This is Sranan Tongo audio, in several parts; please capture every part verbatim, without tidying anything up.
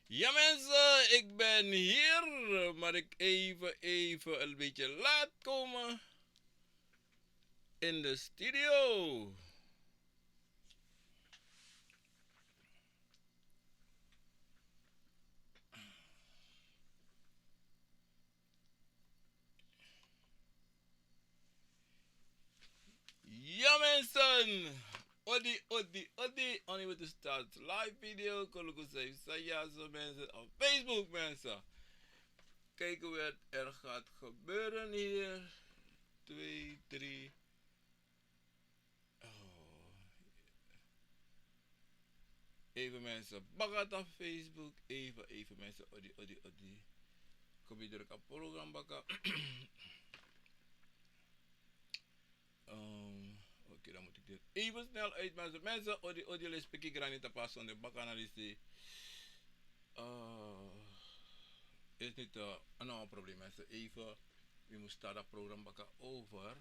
Ja mensen, ik ben hier, maar ik even, even een beetje laat komen in de studio. Ja mensen, odi, odi, odi. Only with the start live video. Koluku Sayaso mensen op Facebook mensen. Kijken wat er gaat gebeuren hier. Twee, drie. Oh. Even mensen baka op Facebook. Even, even mensen. Odi, odi, odi. Kom je druk op program baka. Ehm, Oké, dan moet ik dit even snel uitmelden. Mensen, odi, odi, lespeki grani tapu a sonde baka na disi. Eh, is niet, eh, no problem, mensen. Even, we moeten start dat program baka over.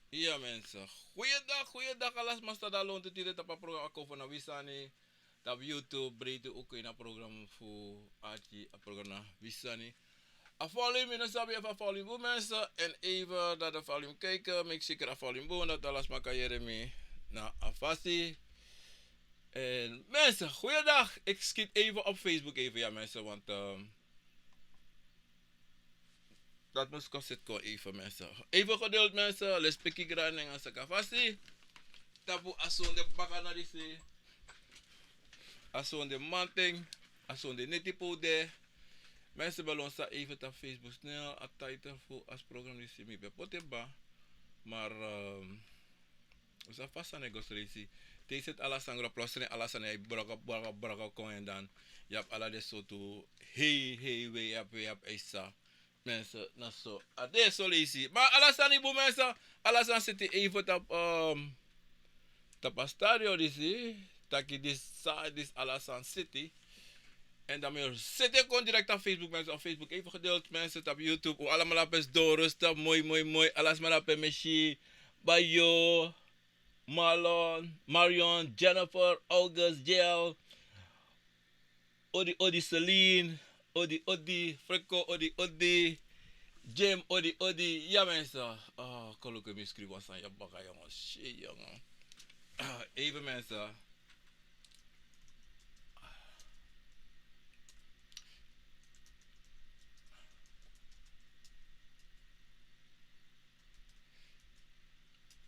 Ja, mensen. Goeiedag, goeiedag. Alles maar staat al rond het hier op het programma Ako van Wisani. Op YouTube, breed ook in het programma voor Archie, het programma Wisani. A volume, mi no sabi efu a volume bun mensen. En even dat de volume kijken, make zeker a volume bun, dat alles maar kan yere mi na a fasi. En mensen, goeiedag. Ik schiet even op Facebook even, ja mensen, want ehm, dat moest kost zit kon even mensen. Even geduld mensen, lespeki grani nanga saka fasi. Tapu a sonde baka na disi. A sonde manting, a sonde neti pode. Mensen, bel ons even op Facebook snel, a title voor as program disi mi ben poti ba. Maar ehm, un sa fasi san e go so leisi. Te yu seti ala sani go plotseling, ala sani e broko, broko, broko kon en dan yu abi ala den sortu hei, hei, we yu abi, we yu abi, yu sa. Mensen, na so a de so leisi. Ma ala sani bun mensen, ala sani seti even tapu ehm, tapu a stadio disi, taki disi sa, disi ala sani seti. En dan mi o seti kon direct op Facebook mensen, op Facebook even gedeeld mensen, tapu YouTube, un alamala pe sidon rustig, moi, moi, moi, ala sma na pe mi si, Bayo, Marlon, Marion, Jennifer, August, J L, odi, odi, Celine, odi, odi, Freco, odi, odi, Jim, odi, odi. Ja mensen. Ah, koluku mi skrifi wan sani ya baka, jongen. Shit, jongen. Ah, even mensen.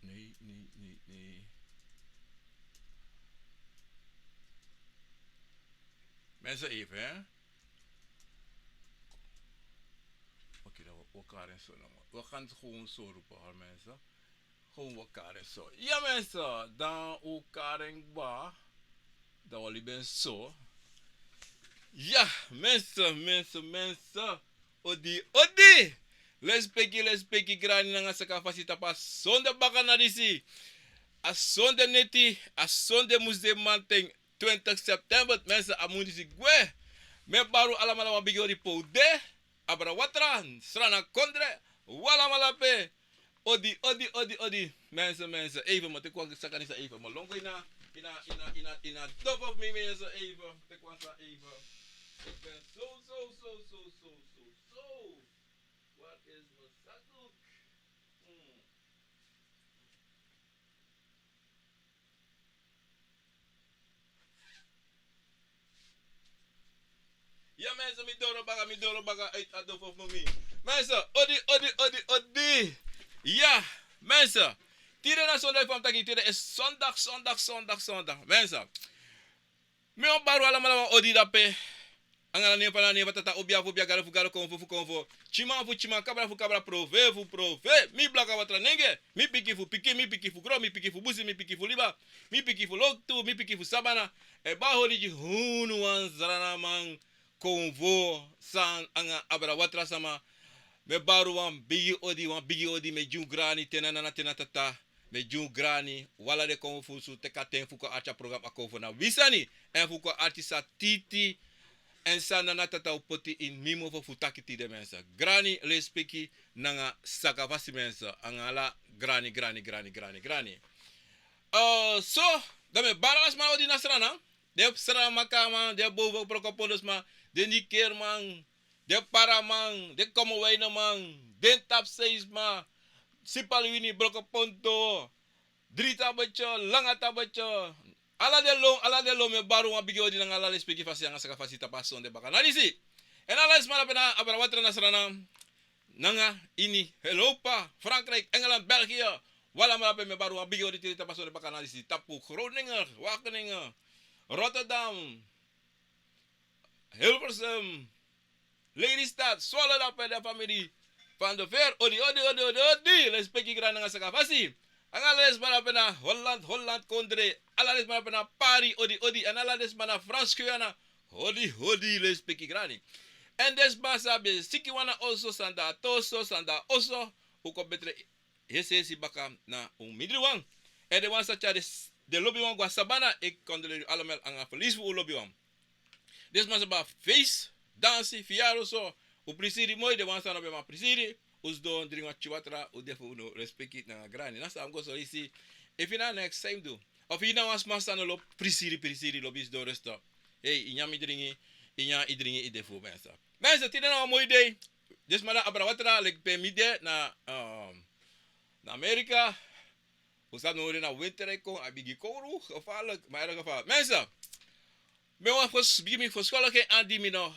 Nee, nee, nee, nee. Mensen, even, hè. Oké, dan we, we elkaar en zo, dan we gaan het gewoon zo roepen, hoor, mensen. Gewoon we elkaar en zo. Ja, mensen, dan we elkaar en ba. Dan we liepen zo. Ja, mensen, mensen, mensen. Odi, odi. Lespeki, lespeki, grani nanga saka fasi tapu a sonde baka na disi. A sonde neti, a sonde musde manting, twintig september, mensen, a mun disi gwe. Mi e bari un alamala wan bigi odi pe un de. Abra Watra, Sranan Kondre, un alamala pe. Odi, odi, odi, odi. Mensen, mensen, even, mi o teki wan sani, even, mi o lon go ini a, ini a, ini a, ini a, ini a dofo fu mi, mensen, even. Teki wan sani, even. Ik ben zo, zo, zo, zo, zo, zo, zo. Waar is mijn zakdoek? Hmm. Ja, mensen, mi doro baka, mi doro baka uit a dofo fu mi. Mensen, odi, odi, odi, odi. Ja, mensen. Tide na zondag, fa mi taki, tide is zondag, zondag, zondag, zondag. Mensen. Mi o bari un alamala wan odi dape. Anga na nen fu Tata, obiaman fu obiaman, gado fu gado, konfo fu konfo, tyiman fu tyiman, kabra fu kabra, profe fu profe. Mi Blaka Watra nenge, mi pikin fu pikin, mi pikin fu gron, mi pikin fu busi, mi pikin fu liba, mi pikin fu loktu, mi pikin fu sabana. E bari odi gi unu wan Sranaman konfo san anga abra Watra sama. Mi e bari wan bigi odi, wan bigi odi, mi e gi un grani, te na nana, te na tata. Mi e gi un grani, un ala den konfo fu un, teki a ten fu kon arki a program Ako fu na wi sani. Èn fu kon arki san titi. Èn san nana tata o poti ini mi mofo fu taki tide, mensen. Grani, lespeki nanga saka fasi, mensen. Anga ala grani, grani, grani, grani, grani. Eh, so, dan mi e bari ala sma odi na Sranan. Den Sranan Makaman, den Boven Brokopondosma, den Nikerman, den Paraman, den Komowijneman, den Tapseisma, Sipaliwini, Brokopondo, Dri Tabetyo, Langa Tabetyo. Ala den lon, ala den lon, mi e bari wan bigi odi nanga ala lespeki fasi nanga saka fasi tapu a sonde baka na disi. Èn ala den sma na pe na abra watra na Sranan, nanga ini Europa, Frankrijk, Engeland, België. Wi alamala pe mi e bari wan bigi odi tide tapu a sonde baka na disi, tapu Groningen, Wageningen, Rotterdam, Hilversum, Lelystad, Zwolle, na pe den famiri Van de Veer, odi, odi, odi, odi, odi, lespeki grani nanga saka fasi. Nanga ala den sma na pe na Holland, Holland kondre, ala den sma na pe na Paris, odi, odi, èn ala den sma na Frans Guyana, odi, odi, lespeki grani. Èn den sma san ben siki wan na oso, san de a toso, san de a oso, un kon betre hesihesi baka na un mindri wan. Èn den wan san tyari den lobiwan go na sabana, e kondoleri alamala nanga ferlisi fu un lobiwan. Den sma san ben abi feisi, dansi, fiyari so, un prisiri moi, den wan san no ben man prisiri, un sidon dringi wan pikin watra, un de fu unu, lespeki nanga grani. Na san mi go so leisi, efu yu na neks san yu mus du. Efu yu na wan sma san no lobi prisiri, prisiri, lobi sidon resto. Hei, yu nyan, yu dringi, yu nyan, yu dringi, yu de fu mensa. Mensa, tide na wan moi dei. Den sma na abra watra, leki pe mi de na, ehm, na Amerika. Un sabi no, un de na winter e kon, a bigin kowru, gevaarlijk, ma erg gevaarlijk. Mensa, mi wani fosi bigin mi fersikologi en andi, mi no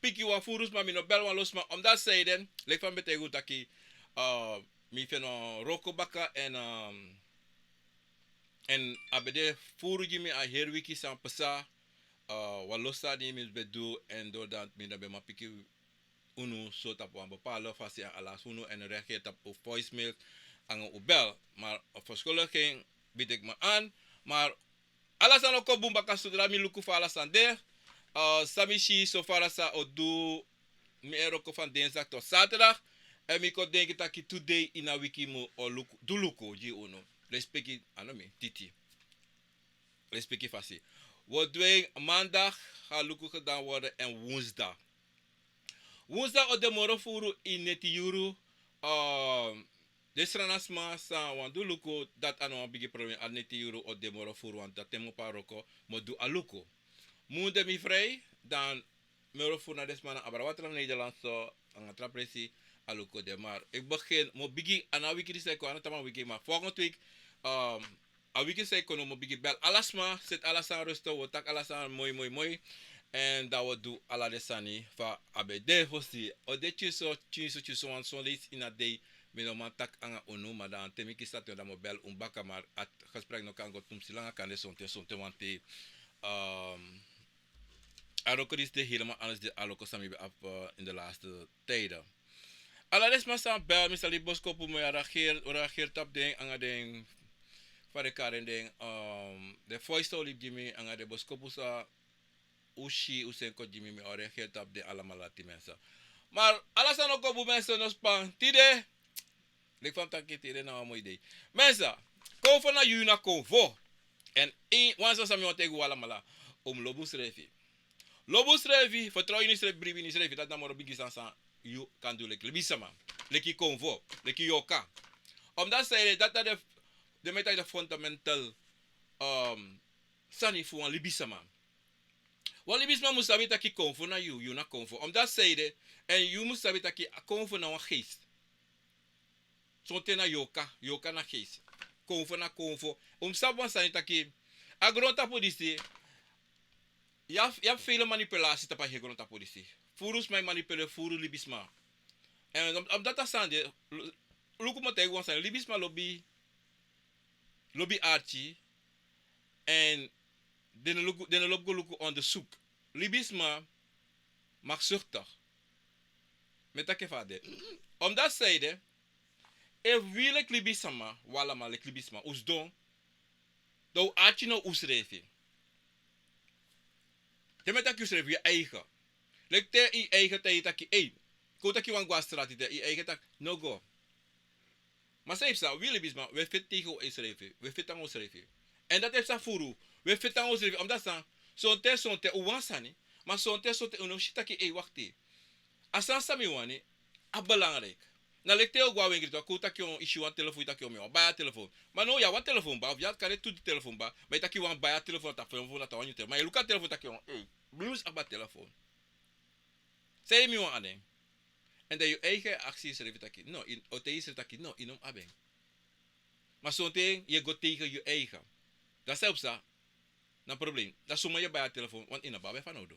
piki wan furu sma, mi no bel wan lo sma, omdat sanede, leki fa mi ben taigi un taki, eh, mi feni wan wroko baka, èn, ehm, èn a ben de furu gi mi a heri wiki san pasa, eh, wan lo sani mi ben du, èn doordat mi no ben man piki unu so tapu wan bepaalde fasi, èn a lasi unu èn reageri tapu un voicemail nanga un bel. Maar, eh, fersikologi en ben teki mi an, maar ala sani o kon bun baka zodra mi luku fa ala sani de. Eh, san mi si so fara san o du mi e wroko van dinsdag tot zaterdag. Èn mi kon denki taki tu dei ini a wiki mi o luku, du luku gi unu. Lespeki, a no mi, titi. Lespeki fasi. Wi o du en maandag, ga luku gedaan worden, èn woensdag. Woensdag o de moro furu ini neti yuru, ehm, den Sranan sma san wani du luku, dati a no wan bigi problem, a neti yuru o de moro furu, want dati mi opo a wroko, mi o du a luku. Mun de mi vrij, dan mi o furu na den sma na abra watra na Nederland so, nanga tra presi, a luku de. Maar ik begin, mi o bigin, a no a wiki disi e kon, a no tapu wan wiki, maar volgende week, ehm, a wiki san e kon, mi o bigin bel ala sma, seti ala sani resto, wi o taki ala sani moi, moi, moi. Èn dan wi o du ala den sani fa a ben de fosi. O de tyinso, tyinso, tyinso wan son leisi ini a dei, mi no man taki nanga unu, ma dan te mi kisi a ten dan mi o bel un baka, maar a gesprek no kan go tumsi langa, kande sonten, sonten, want, ehm, a wroko disi de helemaal anders dan a wroko san mi ben abi, eh, in de laatste tijden. Ala den sma san bel mi, san libi boskopu, mi o reageri, reageri tapu den, nanga den, fa den kari en, den, ehm, den voice san un libi gi mi, nanga den boskopu san un si, un seni kon gi mi, mi o reageri tapu den alamala, dati mensa. Maar ala sani o kon bun, mensa, no span. Tide, leki fa mi taki, tide na wan moi dei. Mensa, konfo na yu, yu na konfo. Èn ini wan sani san mi wani taigi un alamala, un mus lobi unsrefi. Lobi unsrefi, fertrow ini yusrefi, bribi ini yusrefi, dati na moro bigi sani san yu kan du leki libisama, leki konfo, leki yorka. Omdat sanede, dati na den, den mi e taki den fundamental, ehm, sani fu wan libisama. Wan libisma mus sabi taki konfo na yu, yu na konfo. Omdat sanede, èn yu mus sabi taki a konfo na wan geest. Sonten na yorka, yorka na geest. Konfo na konfo. Un mus sabi wan sani taki, a grontapu disi, yu abi, yu abi vele manipulatie tapu a heri grontapu disi. Furu sma e manipuleri furu libisma. Èn om, omdat a sani de, lu-, luku, mi o taigi wan sani, libisma lobi, lobi arki, èn den no luku, den no lobi go luku onderzoek. Libisma makzuchtig. Mi e taki fa a de. Omdat sanede, efu wi leki libisma, wi alamala leki libisma, un sidon, dan un arki na unsrefi. Te mi e taki unsrefi, yu eigen. Leki te yu eigen taigi yu taki, ei, kon un taki wan go na strati, te yu eigen taki, no go. Ma san yu psa, wi libisma, wi e feti tegen unsrefi, wi e feti nanga unsrefi. Èn dati e psa furu, wi e feti nanga unsrefi, omdat san, sonten, sonten un wani sani, ma sonten, sonten un no si taki, ei, wakti. A sani san mi wani, a belangrijk. Na leki te yu o go na wengri, te wan kon taki yu o, i si wan telefon, yu taki yu o, mi wani bai a telefon. Ma now yu abi wan telefon ba, of yu abi kande tu telefon ba, ma yu taki yu wani bai a telefon, na wan nyun telefon. Ma yu luku a telefon taki yu o, ei, blues abi a telefon. San yu mi wani a nen? Èn dan yu eigen e aksi yusrefi taki no, yu o taigi yusrefi taki no, yu no mu abi en. Ma sonten yu e go tegen yu eigen. Dan san yu o psa? Na problem. Dan suma yu e bai a telefon, want yu no abi en fanowdu.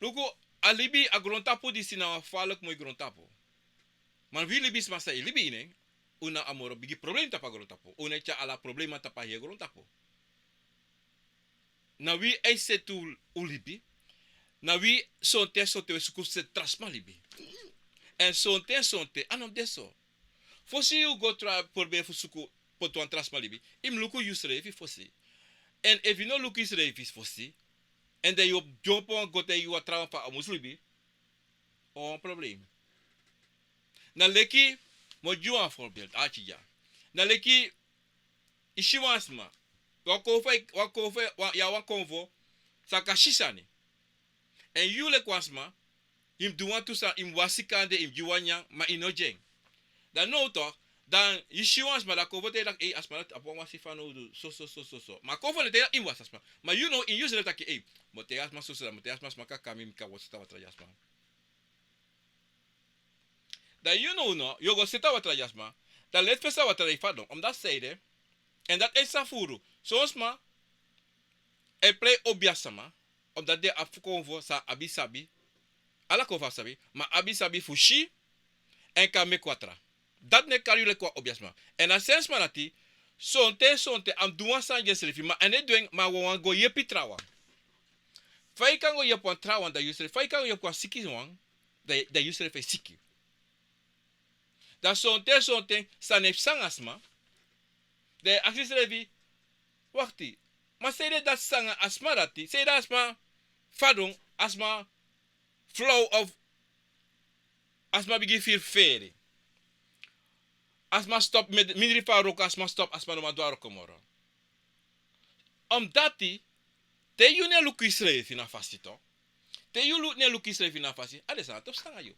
Luku, a libi, a grontapu disi na wan faliki moi grontapu. Ma wi libisma san e libi ini en, un na a moro bigi problem tapu a grontapu. Un e tyari ala problema tapu a heri grontapu. Na wi e seti un libi. Na wi sonten sonten wi e suku seti tra sma libi. Èn sonten sonten a no de so. Fosi yu go tra, probeer fu suku poti wan tra sma libi, yu mus luku yusrefi fosi. Èn efu yu no luku yusrefi fosi, èn dan yu o dyompo wan go taigi wan trawan fa a mus libi, a wan problem. Na leki, mi o gi wan voorbeeld, a tigi ya. Na leki, i si wan sma, wan konfo, wan konfo, wan, yu abi wan konfo san kan si sani. Èn yu leki wan sma, yu mus du wantu sani, yu mus wasi kande, yu mus gi wan nyanyan, ma yu no gi en. Dan now toch, dan yu si wan sma, dan a konfo taigi yu taki, ei, a sma dati abi wan wasi fanowdu, so, so, so, so, so. Ma a konfo no e taigi yu taki yu mus wasi a sma. Ma yu now, ini yusrefi taki, ei, mi o taigi a sma so, so, dan mi o taigi a sma, sma kan kon, mi kan go seti a watra gi a sma. Dan yu now no, yu o go seti a watra gi a sma. Dan leti fesi a watra e fadon, omdat san ede, èn dati e san furu. Son sma e prei obiasma, omdat den abi fu konfo san abi sabi. Ala konfo abi sabi, ma abi sabi fu si, èn kan meki watra. Dati no e kari yu leki wan obiasma. Èn a sen sma dati, sonten sonten a mus du wan sani gi ensrefi, ma a no e du en, ma a wani go yepi trawan. Fa yu kan go yepi wan trawan, dan yusrefi, fa yu kan go yepi wan sikiwan, dan, dan yusrefi e siki. Dan sonten sonten sani e psa anga sma. Dan yu e aksi yusrefi, wakti, ma sanede dati psa anga a sma dati, sanede a sma fadon, a sma flow of, a sma bigin firi fere. A sma stop, mindri fu a wroko, a sma stop, a sma no man du a wroko moro. Omdati, te yu no e luku yusrefi na a fasi toch. Te yu no e luku yusrefi na a fasi, a de sani dati o psa anga yu.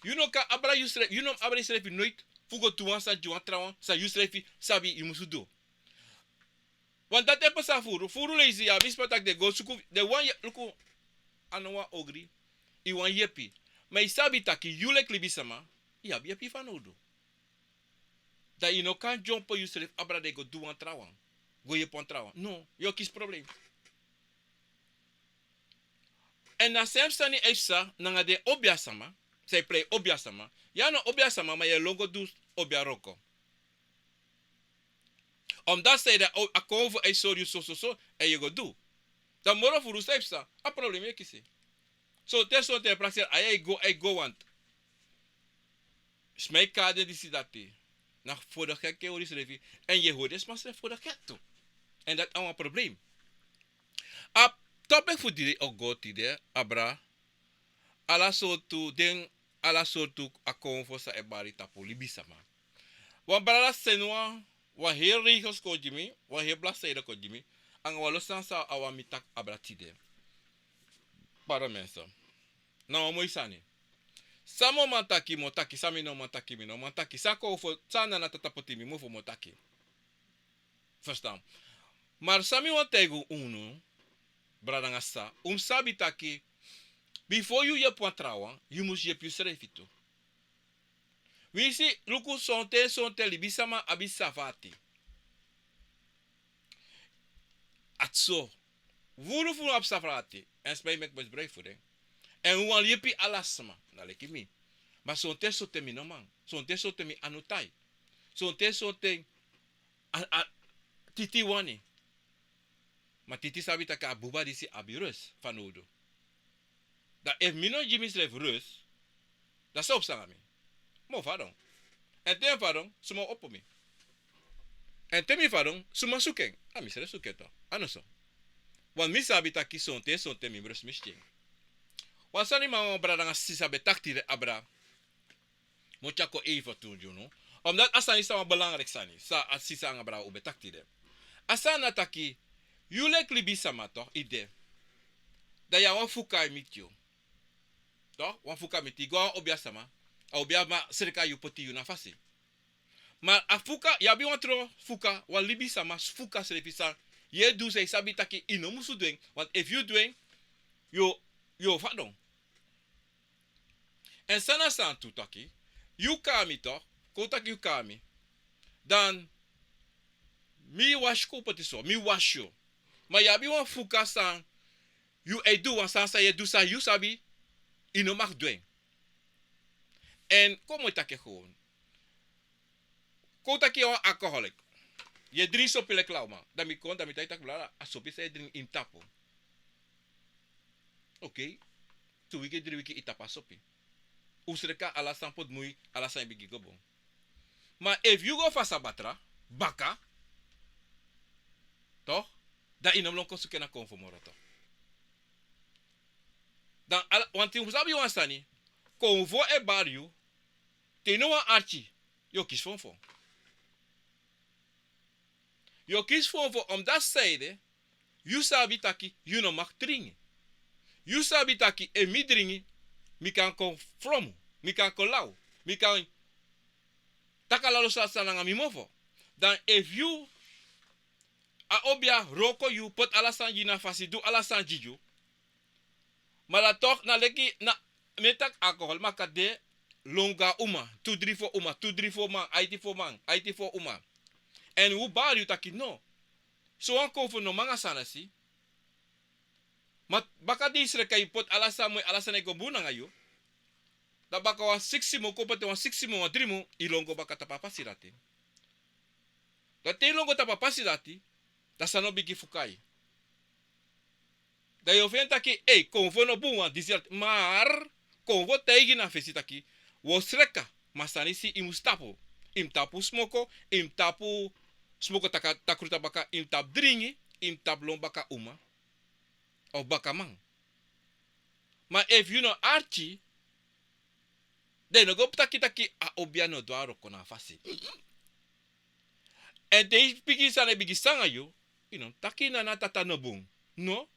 Yu no kan abra yusrefi, yu no abra yusrefi noiti fu go du wan sani gi wan trawan san yusrefi sabi yu musu du. Want dati e pasa furu, furu leisi yu abi sma taki den go suku, den wani ye-, luku, a no wan ogri, yu wani yepi. Ma yu sabi taki yu leki libisma, yu abi yepi fanowdu. Dan yu no kan dyompo yusrefi abra dan yu go du wan trawan, go yepi wan trawan. No, yu o kisi problem. Èn na a sem sani e psa nanga den obiasma, san e prei obiasma. Yu a no obiasma, ma yu e lon go du obiawroko. Omdati sanede a konfo e sori yu so, so, so, èn yu go du. Dan moro furu san e psa, a problem yu e kisi. Sonten sonten prakseri, a yu e go, a e go want sma e kari den disi dati. Na voor de gek e hori yusrefi, èn yu e hori den sma srefi voor de gek tu. Èn dati a wan problem. A topic fu di o go tide, abra ala sortu den, ala sortu a konfo san e bari tapu libisma. Wan brada seni wan, wan heri regels kon gi mi, wan heri bladzijde kon gi mi, anga wan lo sani san a wani mi taki abra tide. Pardon mensen. Na wan moi sani. San mi o man taki, mi o taki, san mi no man taki, mi no man taki, san konfo, san nana tata poti mi mofo, mi o taki. Verstaan? Maar san mi wani taigi unu, brada nanga sisa, un mus sabi taki, before yu yepi wan trawan, yu mus yepi yusrefi tu. Winsi, luku, sonten sonten libisma abi sisa fu ati. Ati so. Furu furu abi sisa fu ati. Èn sma e meki misbruik fu den. Èn un wani yepi ala sma, na leki mi. Ma sonten sonten mi no man. Sonten sonten mi anu tai. Sonten sonten a, a titi wani. Ma titi sabi taki a buba disi abi rust fanowdu. Dan efu mi no gi misrefi rust, dan san o psa nanga mi? Mi o fadon. Èn te mi fadon, suma o opo mi? Èn te mi fadon, suma suku en? A misrefi suku en toch. A no so? Want mi sabi taki sonten sonten mi mus rust mi skin. Wan sani mi wan brada nanga sisa ben taki tide, abra. Mi o tyari kon even tu gi unu. Omdat a sani san wan belangrijk sani san a sisa anga brada un ben taki tide. A sani na taki, yu leki libisma toch, yu de. Dan yu abi wan fuka e miti yu. Toch, wan fuka miti go a obia sama. A obia ma sreka yu poti yu na fasi. Ma a fuka, yu abi wan tron fuka, wan libisama fuka srefi san yu e du san yu sabi taki yu no musu du en. Want efu yu du en, yu, yu o fadon. Èn san na san tu taki, yu kon na mi toch, kon taki yu kon na mi. Dan mi wasi kon poti so, mi wasi yu. Ma yu abi wan fuka san yu e du, wan sani san yu e du san yu sabi yu no mag du en. Èn kon mi e taki en gewoon. Kon taki yu a wan alcoholic. Yu e dringi sopi leki lawman. Dan mi kon, dan mi taki taki blada, a sopi san yu e dringi yu mus tapu. Oké. Tu wiki, dri wiki yu tapu a sopi. Un sreka, ala sani poti mui, ala sani bigin go bun. Ma efu yu go fasi a batra baka, toch, dan yu no lon kon suku en na konfo moro toch. Dan ala, wanten un sabi wan sani, konfo e bari yu, te yu no wani arki, yu o kisi fonfon. Yu o kisi fonfon, omdat san ede, yu sabi taki yu no mag dringi. Yu sabi taki efu mi dringi, mi kan kon fromu, mi kan kon law, mi kan taki ala losu sani nanga mi mofo. Dan efu yu, a obia wroko yu, poti ala sani gi yu na fasi, du ala sani gi yu. Ma dan toch na leki na, mi e taki alcohol, ma kan de lon go na uma, tu dri fo uma, tu dri fo man, aiti fo man, aiti fo uma. Èn un bari yu taki no. Sowan konfo no man a sani dati. Ma baka di yu sreka, yu poti ala sani moi, ala sani e go bun nanga yu. Dan baka wan sigisi mun, kon poti wan sigisi mun, wan dri mun, yu lon go baka tapu a fasi dati. Dan te yu lon go tapu a fasi dati, dan sani o bigin fuka yu. Dan yu o feni taki, ei, konfo no bun, wan disi dati. Maar konfo taigi na fesi taki, wi o sreka, ma sani disi yu mus tapu. Yu mus tapu smoko, yu mus tapu smoko, taki a takrutu baka, yu mus tapu dringi, yu mus tapu lon baka uma of baka man. Ma efu yu no arki, dan yu no go taki taki a obia no du a wroko na a fasi. Èn te yu pikin sani e bigin sanga yu, yu no taki nana, tata no bun. No.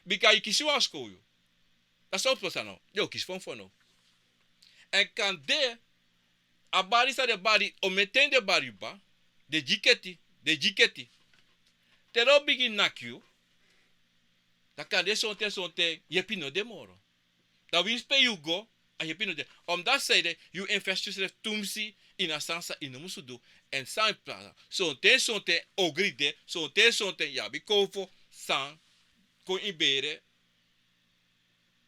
Bika yu kisi wan skowtu. Dati san o pasa no, yu o kisi fonfon no. Èn kande a bari san den bari, omen ten den bari yu kba, den gi keti, den gi keti. Te den o bigin naki yu, dan kande sonten sonten yepi no de moro. Dan winsi pe yu go, a yepi no de. Omdat san ede, yu investi yusrefi tumsi ini a sani san yu no musu du. Èn san pasa, sonten sonten ogri de, sonten sonten yu abi konfo san kon ini bere,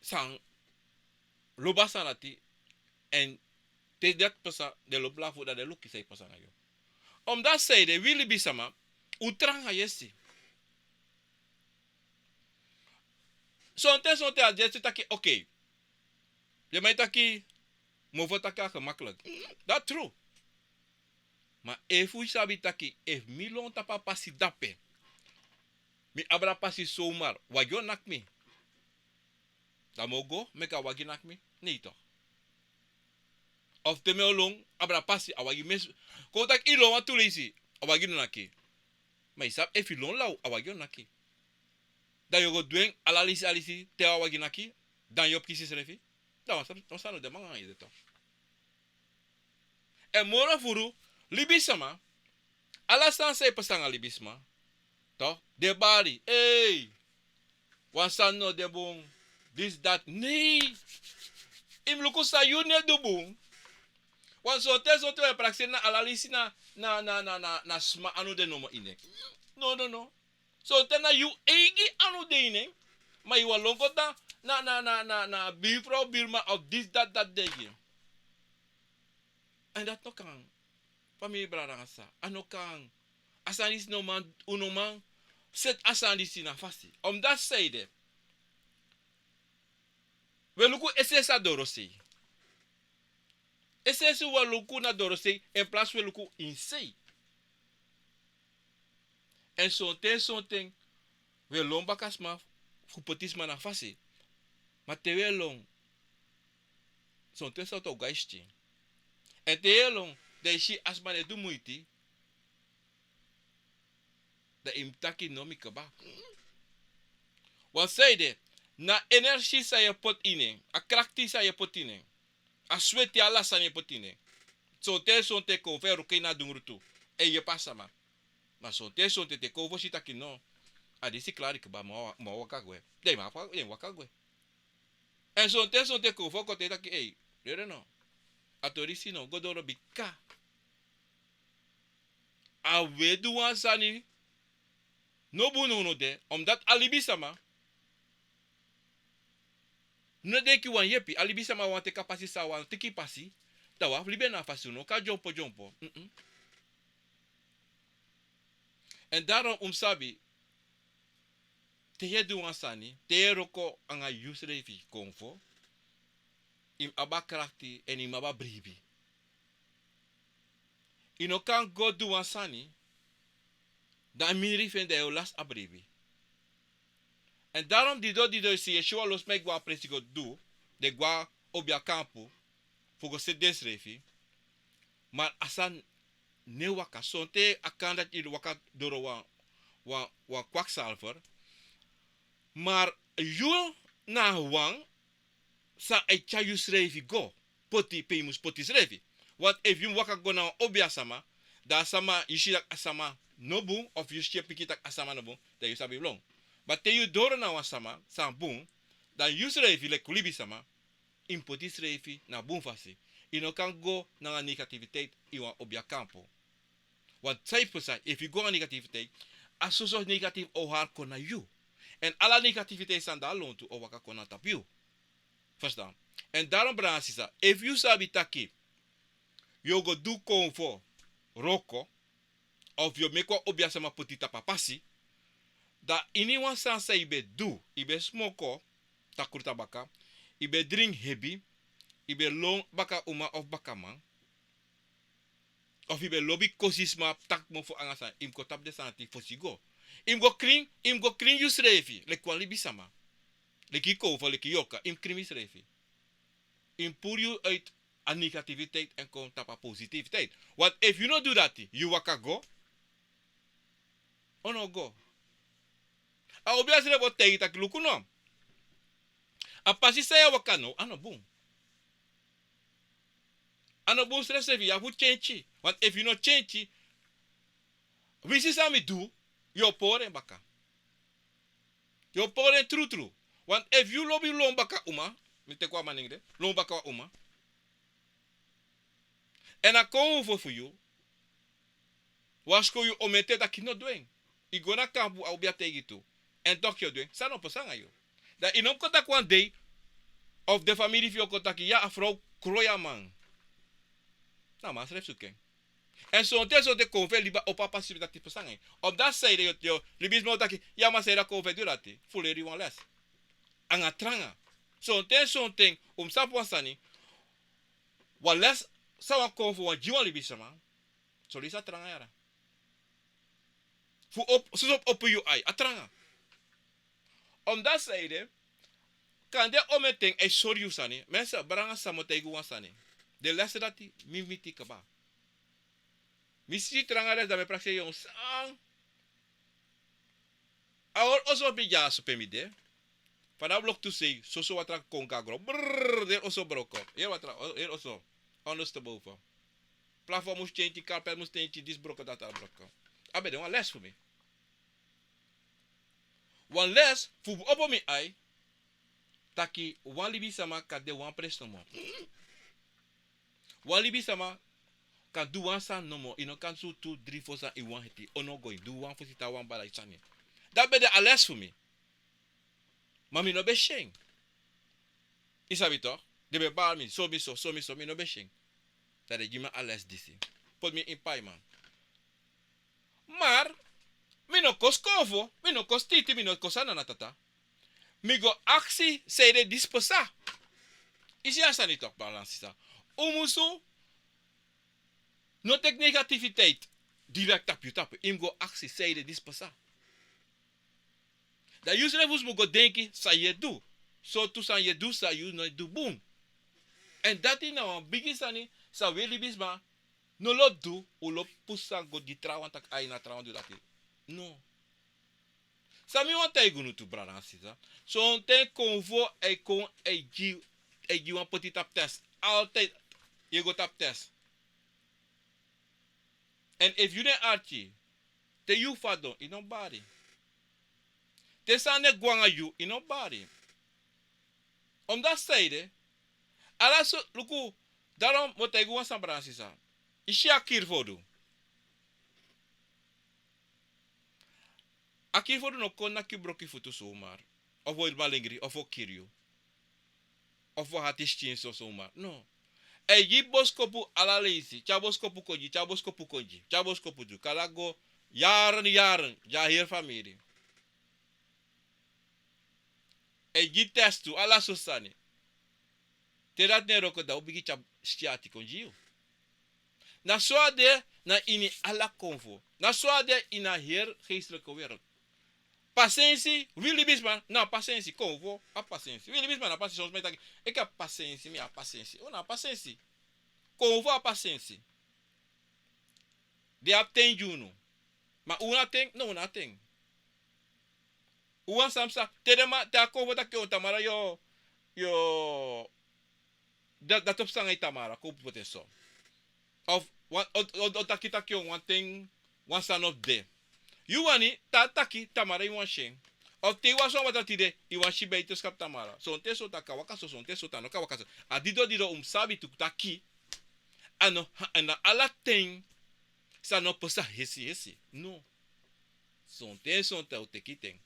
san lobi a sani dati. Èn te dati pasa, den lobi lafu, dan den luku san e pasa nanga yu. Omdat san ede, wi libisama, un tranga yesi. Sonten sonten a de ete taki, oké. Den man e taki, mofo taki a gemakkelijk. Dati tru. Ma efu yu sabi taki, efu mi lon tapu a pasi dape, mi abra pasi zomaar, wagi o naki mi. Dan mi o go meki a wagi naki mi? Nee toch. Of te mi o lon abra pasi, a wagi mes-, kon taki yu lon wantu leisi, a wagi no naki. Ma yu sabi efu yu lon law, a wagi o naki. Dan yu o go du en ala leisi, ala leisi, te a wagi naki, dan yu o kisi yusrefi. Dan wan sani, wan sani no de man nanga yu de toch. Èn moro furu, libisama, ala sani san e pasa nanga libisma, toch, den bari, ei, wan sani no de bun, disi dati, nee. Yu mus luku san yu no e du bun. Want sonten sonten wi e prakseri na ala leisi na, na, na, na, na, na sma anu de nomo ini en. No, no, no. Sonten na yu eigi anu de ini en. Ma yu wani lon go tan na, na, na, na, na buurvrouw, buurman of disi dati, dati de gi. Èn dati no kan. Famiri, brada nanga sisa, a no kan. A sani disi no man, un no man seti a sani disi na fasi. Omdat san ede, wi e luku es'esi a dorosei. Es'esi wi e luku na dorosei, in plaats wi e luku ini sei. Èn sonten sonten wi e lon baka sma fu poti sma na fasi. Ma te wi e lon, sonten sortu o go a yu skin. Èn te yu e lon, dan yu si a sma no e du muiti, dan yu mus taki no, mi kaba. Want san ede, Na energie san yu e poti ini en, a krakti san yu e poti ini en, a sweti, ala sani yu e poti ini en. Sonten sonten kon fu e wroko ini a dungru tu, èn yu e pasa man. Ma sonten sonten te kon fu o si taki no, a disi klari kba, mi o waka gwe. Den man, den waka gwe. Èn sonten sonten kon fu o kon te taki ei, dede no. A tori si no go doro bika a we du wan sani no bun no no de, omdat a libisama no denki wan yepi. A libisama wan teki a pasi san wan teki pasi. Dan wan libi en na a fasi no kan dyompo dyompo. Èn daron un mus sabi, te yu e du wan sani, te yu e wroko anga yusrefi kon fu o, yu mus abi a krakti èn yu mus abi a bribi. Yu no kan go du wan sani, dan mindri fu en dan yu o lasi a bribi. Èn daron dido dido yu si yu e si wan lo sma e go a presi go du, den go a obi a kampu fu go seti densrefi. Ma a sani no e waka. Sonten a kan dati yu waka doro wan wan wan kwaksalver. Ma yu na a wan san e tyari yusrefi go poti pe yu mus poti yusrefi. Want efu yu mus waka go na wan obi a sama, dan a sama yu si tak' a sama no bun of yu si e piki tak' a sama no bun, dan yu sabi lon. Ma te yu doro na wan sama san bun, dan yusrefi leki libisama yu mus poti yusrefi na bun fasi. Yu no kan go nanga negativiteit ini wan obi a kampu. Want san e pasa efu yu go nanga negativiteit, a soso negatif o hari kon na yu. Èn ala negativiteit san de a lontu o waka kon na tapu yu. Verstaan? Èn daron brada sisa, efu yu sabi taki yu o go du kon fu o wroko, of yu o meki wan obi a sama poti tapu a pasi, dan ini wan sani san yu ben du, yu ben smoko, takru tabaka, yu ben dringi hebi, yu ben lon baka uma of baka man, of yu ben lobi kosi sma, taki mofo anga sani, yu mus kon tapu den sani ati fosi go. Yu mus go krin, yu mus go krin yusrefi leki wan libisama. Leki yu kon fu o, leki yorka, yu mus krin yusrefi. Yu mus puru yu uit a negativiteit èn kon tapu a positiviteit. Want efu yu no du dati, yu waka go, o no go. A obi a srefi o taigi taki luku no, a pasi san yu e waka now, a no bun. A no bun srefsrefi, yu abi fu tyentyi. Want efu yu no tyentyi, winsi san mi du, yu o pori en baka. Yu o pori en trutru. Want efu yu lobi lon baka uma, mi teki wan manengre, lon baka wan uma, èn a kon fu yu, wan sikon yu o mete taki no du en. Yu go na kampu, a obi a taigi tu, èn toki yu o du en, san no pasa anga yu? Dan yu no mus kon taki wan dei, of den famiri fu yu o kon taki ya, a frow kroi a man. Na a man srefi suku en. Èn sonten sonten kon fu e libi a opo a pasi dati pasa anga en. Op dati saide yu o, yu o, libisma o taki ya, ma saide a kon fu e du dati? Fu leri wan les anga tranga. Sonten sonten un mus sabi wan sani. Wan les san wan kon fu wan gi wan libisma, sori yu sa tranga yara. Fu op, soso opo yu ai, a tranga. Op dati saide, kande omen ten e sori yu sani. Mensen, brada, san mi o taigi wan sani. Den les dati mi miti kaba. Mi si tranga les, dan mi e prakseri yu san. A hori oso bigi a so pe mi de. Fa na blok tu sei, soso watra kon go na gron. Brrr, den oso broko. Heri watra, heri oso. Ondersteboven. Plafond mus tyentyi, karpet mus tyentyi, disi broko, dati ala broko. A ben de wan les fu mi. Wan les fu opo mi ai. Taki wan libisama kan de wan presi nomo. Wan libisama kan du wan sani nomo. Yu no kan du tu, dri, fo sani ini wan heti. O no go, yu du wan fosi, tan wan bala sani. Dati ben de a les fu mi. Ma mi no ben si en. Yu sabi toch? Den ben bari mi, so mi so, so mi so, mi no ben si en. Dan den gi mi a les disi. Poti mi ini paiman. Maar mi no kon skonfo, mi no kon stiti, mi no kon sani na tata. Mi go aksi saide disi pasa. Yu si a sani toch, brada nanga sisa? Un musu no teki negativiteit direkt tapu yu tapu. Yu mus go aksi saide disi pasa. Dan yusrefi mus go denki san yu e du. Sortu sani yu e du san yu no e du bun. Èn dati na wan bigi sani san wi libisma no lobi du. Un lobi pusu sani go gi trawan, taki ai, na trawan du dati. No. San mi wani taigi unu tu, brada nanga sisa. Sonten konfo e kon, e gi, e gi wan poti tapu test. Altijd yu e go tapu test. Èn efu yu no e arki, te yu fadon, yu no bari. Te sani e go nanga yu, yu no bari. Omdat sanede, ala so, luku, daarom mi o taigi wan sani, brada nanga sisa. Yu si a kiri fu odu. A kiri fu odu no kon naki yu broki futu zomaar. Of o malengri, of o kiri yu. Of o hati sikin so zomaar. No. A e gi boskopu ala leisi. Tyari boskopu kon gi, tyari boskopu kon gi, tyari boskopu du. Kaba go yaren, yaren, gi a heri famiri. A e gi test tu, ala so sani. Te dati no e wroko, dan a o bigin tyari sikin ati kon gi yu. Na so a de na ini ala konfo. Na so a de ini a heri geestelijke wereld. Pasensi, wi libisma na pasensi, konfo a pasensi. Wi libisma na pasensi, soms mi e taki, enke a pasensi, mi abi pasensi. Un no abi pasensi. Konfo abi pasensi. Den abi ten gi unu. Ma un no abi ten, no, un no abi ten. Un wani san psa, te den man, te a konfo taki, o, tamara yu o, yu o, da, dati o psa nanga yu tamara, kon poti en so. Of wan, o, o, o taki taki yu o wani ten wan sani o de. Yu wani, te a taki tamara yu wani si en. Of te yu wasi wan watra tide, yu wani si beiterschap tamara. Sonten sowtu a kan waka so, sonten sowtu a no kan waka so. A didon didon un mus sabi tu taki, a no, a no ala ten san no psa hesi hesi. No. Sonten sowtu a o teki ten.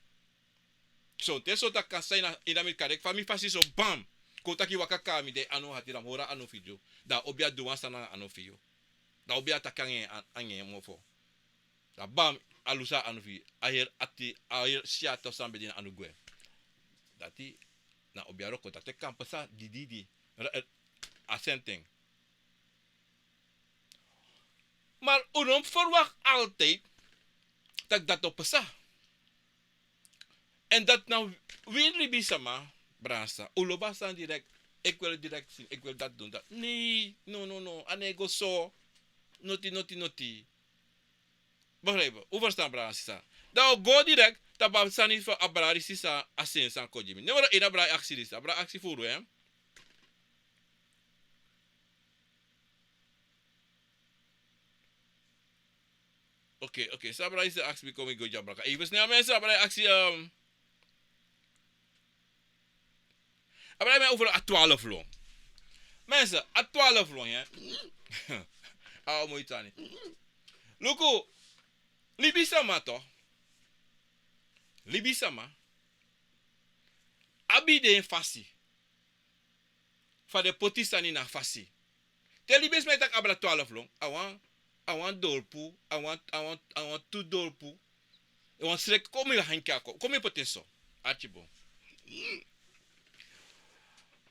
Sonten sowtu a kan san ini a, ini a mi kari fa mi fasi so, bam. Kon taki waka kaba mi de, a no hati, dan mi hori a anu fi yu. Dan a obi a du wan sani nanga a anu fi yu. Dan a obi a taki nanga en, a, nanga en mofo. Dan bam, a lusu a anu fi yu. A heri ati, a heri si ati of san ben de ini a anu gwe. Dati, na obi a wroko, dati kan psa dididi. Ra-, eh, a senten. Maar un no mus verwacht altijd dat dat o psa. En dat na wi libisma, brada nanga sisa, un lobi a sani direct, ik wil het direct zien, ik wil dat doen, dat. Nee, no, no, no, a no e go so. Noti, noti, noti. Begrijp, un ferstan, brada nanga sisa. Dan un go direct tapu a sani fu a brada disi san a seni san kon gi mi. Numero één, a brada aksi disi, a brada aksi furu, hè. Oké, oké. San a brada disi aksi, bika mi go gi a brada. Even snel, mensen, a brada aksi, ehm, a brada mi over a twaalf lon. Mensen, a twaalf lon, hè. A moi sani. Luku, libisma toch. Libisma abi den fasi fa den poti sani na fasi. Te libisma e taki abra twaalf lon, a wan, a wan dorpu, a wan, a wan, a wan tu dorpu, a wan sreka, kon mi hanki a kon, kon mi poti en so. Arki bun.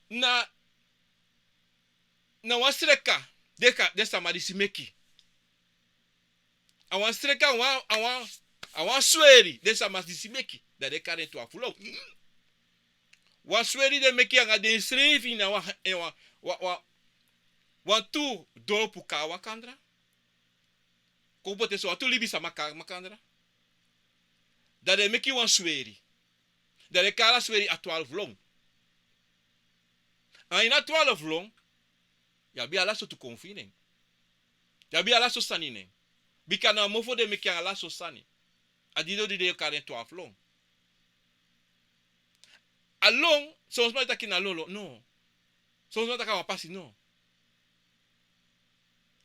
Na, na wan sreka den ka, den sama disi meki. A wan sreka, a wan, a wan, a wan sweri den sama disi meki. Dan den kari en twaalf lon. Wan sweri den meki anga densrefi na wan, eh, wan, wan, wan, wan tu dorpu kaba makandra. Kon poti en so, wan tu libisma kaba makandra. Dan den meki wan sweri. Dan den kari a sweri a twaalf lon. A ini a twaalf lon, yu abi ala sortu konfo ini en. Yu abi ala sortu sani ini en. Bika na mofo den meki anga ala sortu sani. A didon didon yu e kari en twaalf lon. A lon, son sma e taki na lon lon, no. Son sma e taki a wan pasi, no.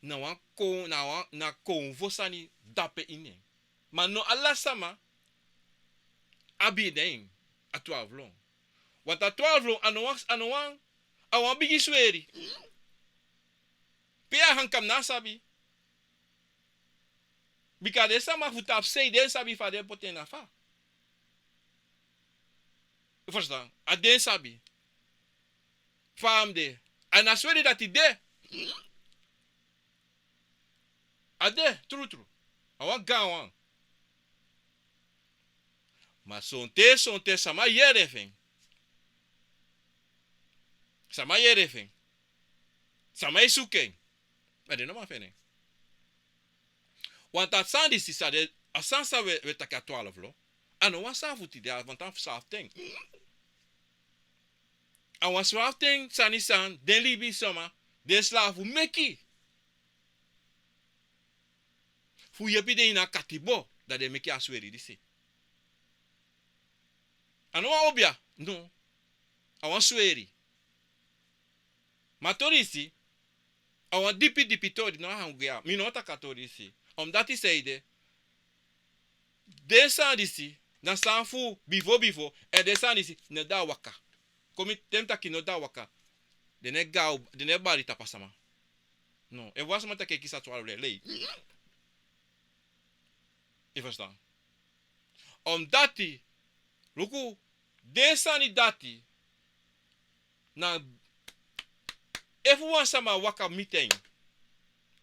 Na wan kon, na wan, na konfo sani dape ini en. Ma no ala sama abi den a twaalf lon. Want a twaalf lon, a no wan, a no wan, a wan bigi sweri. Pe a hangi kon, mi no sabi. Bika den sama fu tapusei den sabi fa den poti en na fa. Yu ferstan? A den sabi fa a mus de. A na sweri dati de. A de, trutru. A wan gaanwan. Ma sonten, sonten sama yere fu en. Sama yere fu en. Sama e suku en. Ma den no man feni en. Want a sani disi san de, a sani san wi e, wi e taki a twaalf lon. A no wan saafu tide, a wan tan fu saafu ten. A wan saafu ten sani san den libisma, den slafu meki fu yepi den ini a katibo, dan den meki a sweri disi. A no wan obia, no. A wan sweri. Ma tori disi, a wan dipi dipi tori, no a hangu ya. Mi no o taki a tori disi. Omdati seide, den sani disi na sani fu bifo bifo, èn den sani disi no e waka. Kon mi, te mi taki no e waka, den no e gaw, den no e bari tapu a sama. No, efu wan sama taki e kisi a twalufu lei. Yu e ferstan? Omdati, luku, den sani dati, na efu wan sama waka miti en,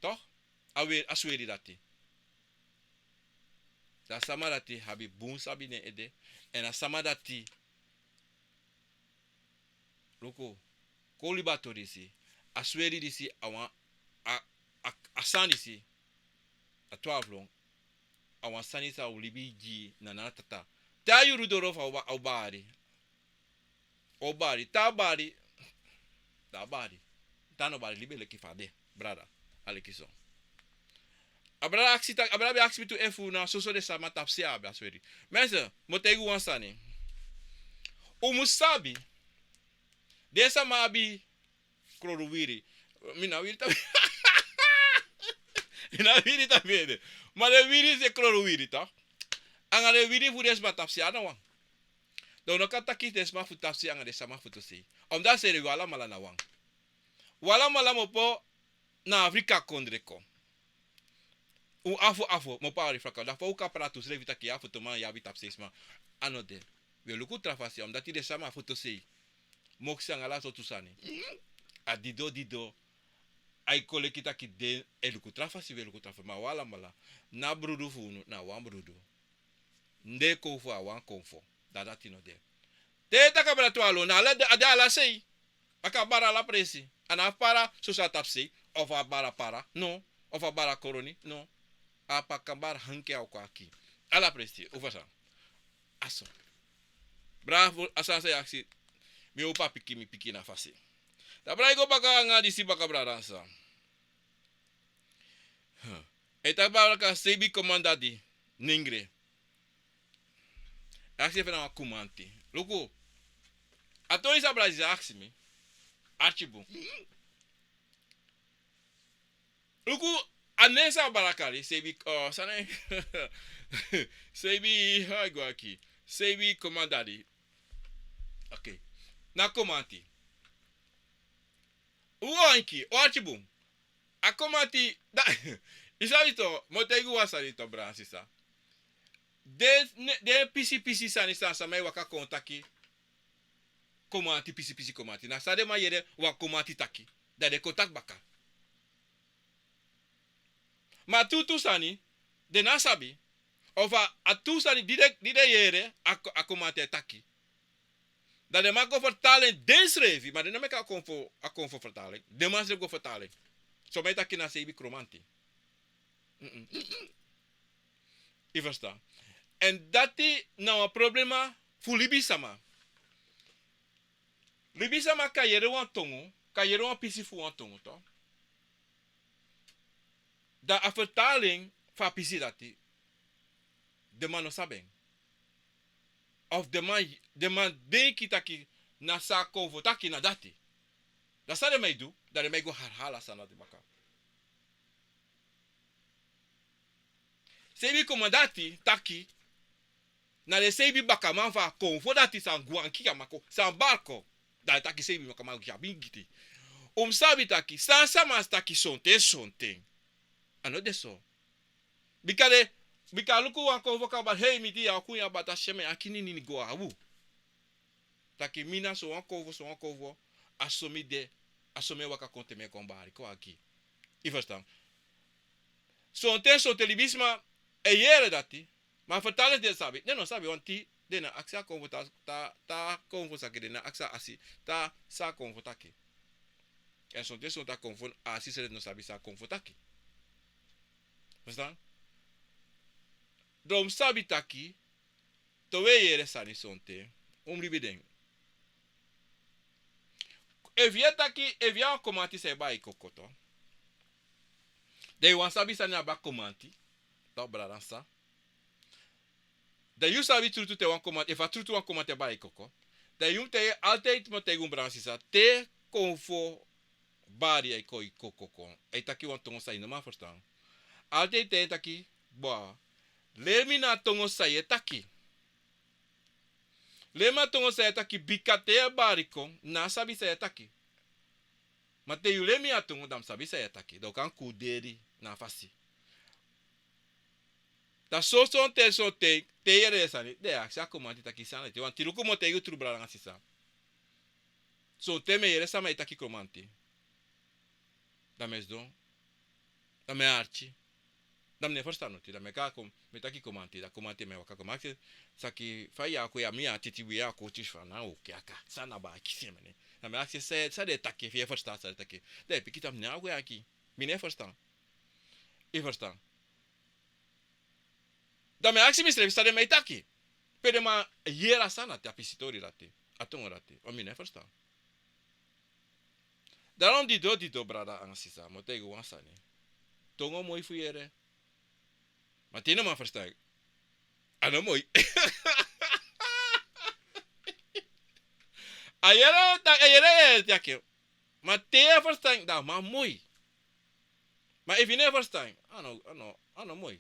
toch, a we, a sweri dati. Dan a sama dati abi bun sabi na en ede, èn a sama dati, luku, kon libi a tori disi, a sweri disi, a wan, a, a, a sani disi, a twalufu lon, a wan sani san o libi gi na nana tata. Te a yuru doro fu a o ba-, a o bari. O bari, te a bari, te a bari. Te a no bari, libi e leki fa a de, brada. A leki so. A brada aksi taki, a brada ben aksi mi tu efu na soso den sama tapu sei a abi a sweri. Mensen, mi o taigi un wan sani. Un mu sabi, den sama abi kloro wiri. Mi na wiri tapu. Mi na wiri tapu ede. Ma den wiri disi e kloro wiri, toch. Anga den wiri fu den sma tapu sei a no wan. Dan un no kan taki den sma fu tapu sei anga den sama fu tu sei. Omdati seide wi alamala na wan. Wi alamala mu opo na Afrika kondre kon. Un afo afo mu opo a Afrika. Dan fa un kan prati unsrefi taki yu abi fotoman, yu abi tapu sei sma. A no de. Wi e luku tra fasi, omdati den sama fu tu sei. Moksi anga ala sortu sani. A dido dido. Ai kon leki taki den e luku tra fasi, wi e luku tra fasi. Ma wi alamala, na brudu fu unu na wan brudu. Den konfo a wan konfo. Dan dati no de. Te yu taki a brada twalufu, na ala de, a de ala sei. A kan bari ala presi. A no abi para soso a tapu sei. Of a bari a para. No. Of a bari a koroni. No. A pa kan bari hanki a o kon aki. Ala presi. Un ferstan? A so. Brada fu a sani san yu aksi, mi o papiki mi piki na fasi. Dan brada e go baka anga disi baka, brada, san. Hm. E taki baka seibi komandadi nengre. Aksi efu na wan kumanti. Luku. A tori san brada disi aksi mi. Archibald. Luku, a nen san a brada kari, seibi, eh, san na en? Seibi, how e go aki? Seibi komandadi. Okay. Na komanti. Un o enki, un arki bun. A komanti, da, yu sabi to, mi o taigi wan sani to, brada, sisa. Den, den pisi pisi sani san, san mi e waka kon taki. Komanti, pisi pisi komanti. Na san den man yere wan komanti taki. Dan den kon taki baka. Ma a tuutuu sani, den no sabi. Of a, a tuu sani di den, di den yere, a ko-, a komanti e taki. Dan den man go fertalen densrefi, ma den no meki a konfo, a konfo fertalen. Den man srefi go fertalen. So mi e taki na seibi komanti. Mm-mm. Yu ferstan? Èn dati na wan problema fu libisama. Libisama kan yere wan tongo, kan yere wan pisi fu wan tongo, to. Dan a fertalen fu a pisi dati, den man no sabi en. Of den man, den man denki taki na san a konfo taki na dati. Dan san den man e du, dan den man e go herhaal a sani dati baka. Seibi komanti taki, na den seibi bakaman fu a konfo dati san gwe naki a mako, san bari kon. Dan a taki seibi bakaman gi a bigin giti. Un mu sabi taki, san sama e taki sonten sonten. A no de so. Bika den, bika luku wan konfo kaba, hei, mi di ya o kon ya bata seme, a kini nini go a u. Taki mi na so wan konfo, so wan konfo, a so mi de, a so mi e waka kon te mi e kon bari kon aki. Yu ferstan? Sonten, sonten libisma e yere dati, ma fertalen den sabi, den no sabi, want den no aksi a konfo ta, ta, ta konfo saki, den no aksi a asi, ta san a konfo taki. Èn sonten, sonten a konfo, a asi srefi no sabi san a konfo taki. Ferstan? Dan un mu sabi taki, Te un e yere sani sonten, un mus libi den. Efu yu e taki, efu yu a wan komanti san e bai koko, dan yu wani sabi sani abi a komanti. Dan brada san. Dan yu sabi trutu te wan komanti, efu a trutu wan komanti e bai koko. Dan yu mus taigi, altijd mus taigi un brada sisa, te konfo bari e kon, e kon, kon, kon. A e taki wan tongo san yu no man ferstan. Altijd te a e taki, bwa, leri mi na a tongo san yu e taki. Leri mi a tongo san yu e taki, bika te yu e bari kon, mi no sabi san yu e taki. Ma te yu leri mi a tongo, dan mi sabi san yu e taki. Dan un kan kuderi na a fasi. Dan sonten, sonten, te yu yere den sani, dan yu e aksi a komanti taki san na ete. Wan tin luku mi o taigi yu tru brada nanga sisa. Sonten mi e yere sama e taki komanti. Dan mi e sidon. Dan mi e arki. Dan mi no e ferstan noti. Dan mi e kon, mi e taki komanti. Dan komanti mi e waka kon. Mi e aksi taki fa yu e kon ya, mi ya titi wi ya kon tisi fa na o ke aka. San na ba aki semene. Dan mi e aksi san, san den e taki, efu yu e ferstan san den e taki. Dan yu e piki taki mi no e kon ya aki. Mi no e ferstan. Yu e ferstan. Dan mi e aksi misrefi san den man e taki. Pe den man yere a sani dati, a pisitori dati, a tongo dati. O mi no e ferstan. Daarom didon, didon brada nanga sisa, mi o taigi un wan sani. Tongo moi fu yere. Ma te yu no man ferstan, a no moi. A yere, a yere, yere, taki. Ma te yu e ferstan, dan a man moi. Ma efu yu no e ferstan, a no, a no, a no moi.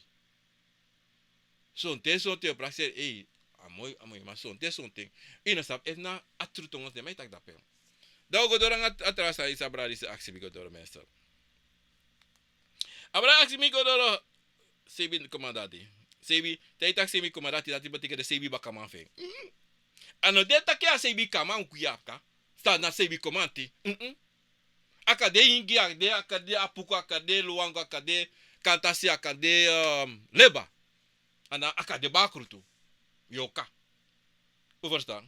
Sonten, sonten yu e prakseri, ei, a moi, a moi, ma sonten, sonten yu no sabi efu na a tru tongo san den man e taki dape. Dan un go doro nanga a tra sani san a brada disi aksi mi go doro, mensen. A brada aksi mi go doro, seibi komandati. Seibi, te yu taki seibi komandati, dati betekent den seibi bakaman fu en. A no de taki a seibi kaman un kon ya aka. San na seibi komanti. Mm-mm. A kan de ingi, a kan de, a kan de apuku, a kan de luangu, a kan de kantasi, a kan de, ehm, leba. Anda a kan de bakru tu. Yu o kan. Un ferstan?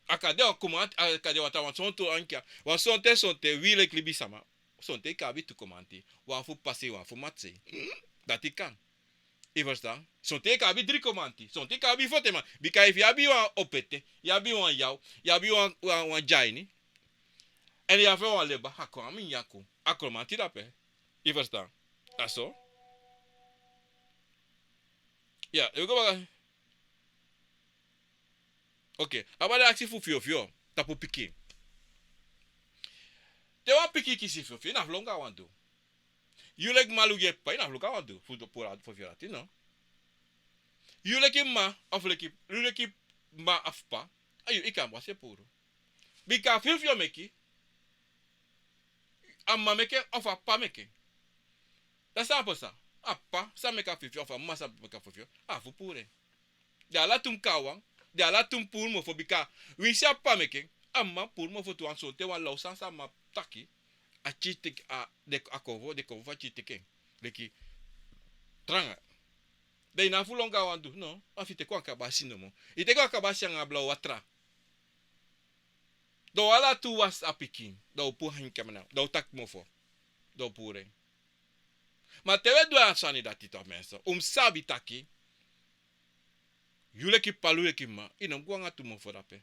A kan de wan komanti, a kan de wan tra wan sontu ankia. Wan sonten, sonten wi leki libisama. Sonten yu kan abi tu komanti. Wan fu pasi, wan fu matsi. Dati kan. Yu ferstan? Sonten yu kan abi dri komanti. Sonten yu kan abi foteman. Bika efu yu abi wan opete, yu abi wan yaw, yu abi wan, wan, wan dyaini, èn yu abi wan leba, a kon a mi nyanyan kon. A komanti dape. Yu ferstan? A so. Ya, yu go baka. Oké, a brada aksi fu fyofyo tapu pikin. Te wan pikin kisi fyofyo, yu no abi fu lon go a wan du. Yu leki mma, luku yu p'pa, yu no abi fu lon go a wan du fu puru a fyofyo dati, no. Yu leki mma, of leki, yu leki mma of p'pa, a yu, yu kan wasi en puru. Bika a fyofyo meki, a mma meki en of a p'pa meki en. Dan san a pasa? A p'pa san meki a fyofyo of a mma san meki a fyofyo, a abi fu puru en. Den ala tu mus kon a wan, den ala tu mus puru mofo, bika winsi a p'pa meki en, a mma puru mofo tu. Wan sonten wan law sani san a mma taki, a tyiri teki, a, den, a konfo, den konfo fu a tyiri teki en. Leki, tranga. Dan yu no abi fu lon go a wan du, no, a fu yu teki wan kabasi nomo. Yu teki wan kabasi nanga blaw watra. Dan un ala tu wasi a pikin, dan un puru a ini kamera, dan un taki mofo, dan un puru en. Ma te un e du a sani dati, toch mensen, un mus sabi taki, yu leki p'pa, yu leki mma, yu no mus go nanga tu mofo dape.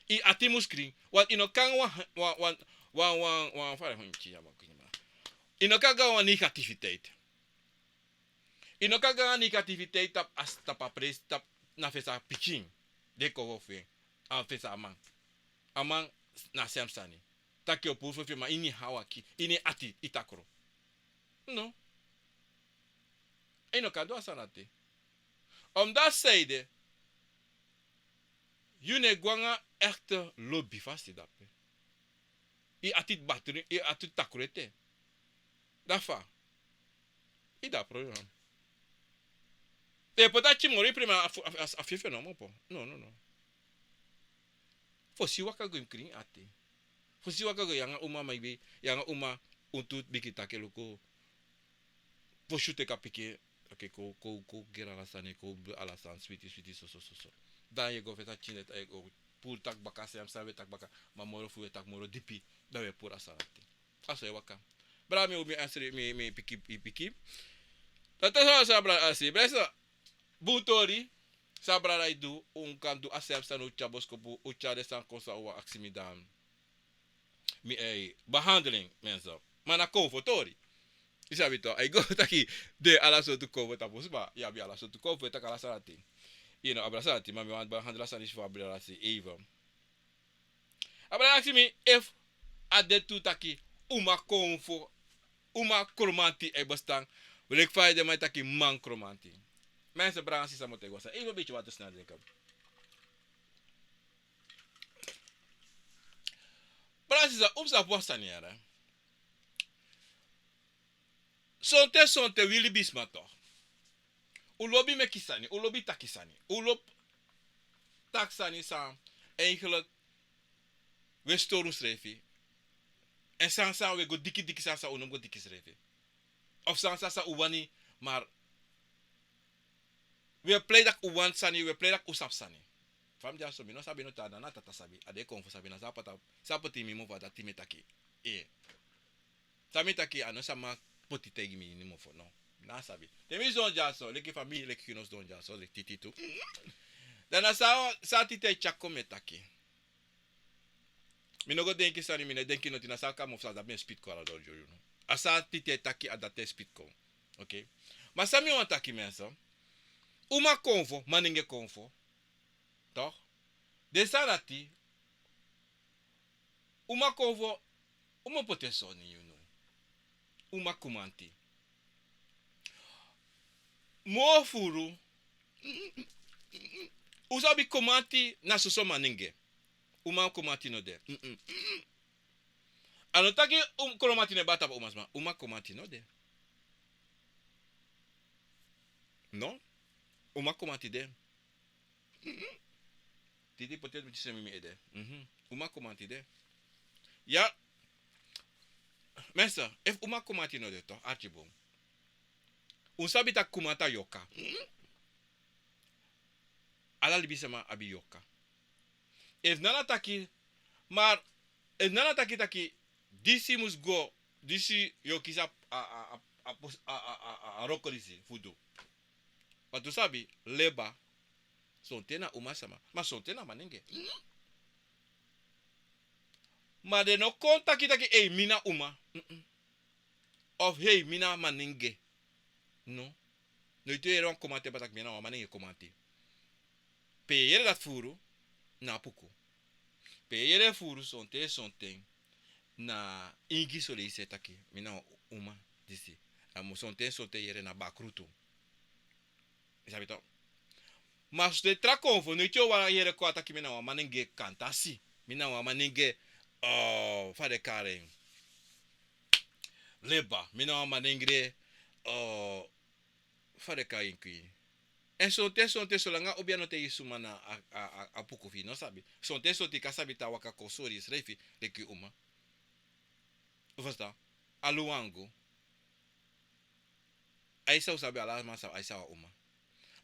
Yu ati mus krin, want yu no kan wan, wan, wan, wan, wan, wan, fa den e kari en, yu no kan go nanga wan negativiteit. Yu no kan go nanga negativiteit tapu a, tapu a presi, tapu na fesi a pikin, den konfo fu en, a fesi a man. A man na sem sani. Taki yu o puru fu yu, ma ini yu awaki, ini yu ati, yu takru. No. Yu no kan du a sani dati. Omdat sanede, yu no e go nanga echte lobi fasi dape. Yu ati batru, yu ati takru ete. Dan fa? Yu de a problem. Den e poti a pikin moro, yu prima a fu, a, a, a fyofyo nomo opo. No, no, no. Fosi yu waka go, yu mus krin ati. Fosi yu waka go, yu nanga uma, ma yu be, yu nanga uma, un tu bigin taki luku. Fosi yu teki a pikin, oké, kon, kon, kon geri ala sani, kon du ala sani switi, switi, so, so, so, so. Dan yu e go feti a pikin, yu e go puru taki baka, sani san wi e taki baka, ma moro fu wi e taki moro dipi, dan wi e puru a sani dati. A so e waka. Brada, mi, mi answer, mi, mi piki, mi piki. Dati a so, a so, brada, a si, brada, so. Bun tori, san brada e du, un kan du a self sani, un tyari boskopu, un tyari den sani kon san un wani aksi mi dan. Mi e behandel en, mensen. Ma na konfo tori. Yu sabi toch, a e go taki den ala sortu konfo tapu sma. Yu abi ala sortu konfo, e taki ala sani dati. Yu no, a brada sani dati, ma mi wani behandel a sani disi fu a brada disi even. A brada aksi mi efu a de tu taki uma konfo, uma kromanti e bestaan. Leki fa den man e taki man kromanti. Mensen, brada, sisa, mi o taigi wan sani. Even een beetje water snel drinken. Brada, sisa, un sabi wan sani yere. Sonten, sonten wi libisma toch. Un lobi meki sani, un lobi taki sani, un lobi taki sani san eigenlijk wi e stori unsrefi. Èn sani san wi e go diki diki, sani san un no mus go diki srefi. Of sani san un wani, maar wi e plei taki un wani sani, wi e plei taki un sabi sani. Fa mi de ya so, mi no sabi no taa, na Tata sabi, a de konfo sabi, na san a poti, san a poti ini mi mofo, a dati mi e taki. Ee. San mi e taki, a no san a man poti taigi mi ini mofo, no. Na a sabi. Te mi sidon dyaso, leki fa mi, leki yu no sidon dyaso, leki Titi tu. Dan na san, san Titi e tyari kon mi e taki. Mi no go denki sani, mi no e denki noti, na san kon a mofo, san dati mi e spiti kon ala doro doro, yu no. A san Titi e taki, a dati e spiti kon. Oké. Ma san mi wani taki, mensen. Uma konfo, manenge konfo. Toch? Den sani dati, uma konfo, un mu poti en so ini yu no. Uma kromanti. Moo furu, un sabi kromanti na soso manenge. Uma kromanti no de. Mm-mm. A no taki, um, kromanti no e bari tapu umasma. Uma kromanti no de. No? Uma kromanti de. Titi poti en mi tise mi mi ede. Mhm. Uma kromanti de. Ya. Mensen, efu uma kromanti no de toch, arki bun. Un sabi taki kromanti a yorka. Ala libisma abi yorka. Efu nana taki, maar, efu nana taki taki, disi mus go, disi yu o kisi a, a, a, a, a, a, a, a, a wroko disi fu du. Want un sabi, leba, sonten na umasma, ma sonten na manenge. Ma den no kon taki taki, ei, mi na uma. Mm-mm. Of, ei, mi na manenge. No. Noiti yu o yere wan kromanti e taki mi na wan manenge kromanti. Pe yu e yere dati furu, na Apuku. Pe yu e yere furu sonten, sonten na Ingi, soleisi e taki mi na wan uma disi. A mus sonten, sonten yere na bakru tu. Yu sabi toch. Ma sonten tra konfo, noiti yu o wani yere kon a taki mi na wan manenge kantasi. Mi na wan manenge, oh, fa den e kari en. Leba, mi na wan manenge, oh, fa den e kari en kwi. Èn sonten, sonten, solanga obi a no taigi suma na a, a, a, Apuku fi yu no sabi. Sonten, sonten yu kan sabi tan waka kon sori yusrefi leki uma. Un ferstan? Aluwangu. Aisa, un sabi, ala man sabi, aisa wan uma.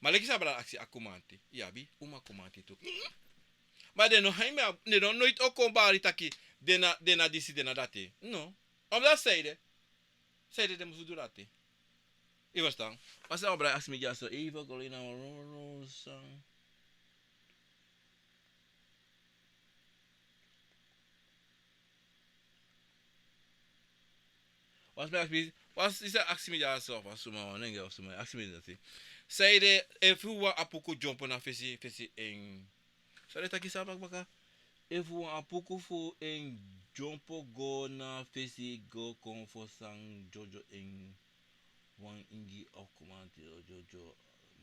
Ma leki san a brada aksi, a kromanti. Yu abi uma kromanti tu. Ma den no haini mi a, den no noiti o kon bari taki den na, den na disi, den na dati. No. Omdat sanede, sanede den musu du dati. Yu ferstan? Ma san a brada aksi mi dyaso, even go na wan rosa. Wan sma aksi mi, wan sisa aksi mi dyaso, wan suma, wan nenge wan suma aksi mi dati. Sanede efu wan Apuku dyompo na fesi, fesi en. San den taki san baka baka. Efu wan Apuku fu en dyompo go na fesi go kon fu san dyodyo en. Wan Ingi of kromanti dyodyo,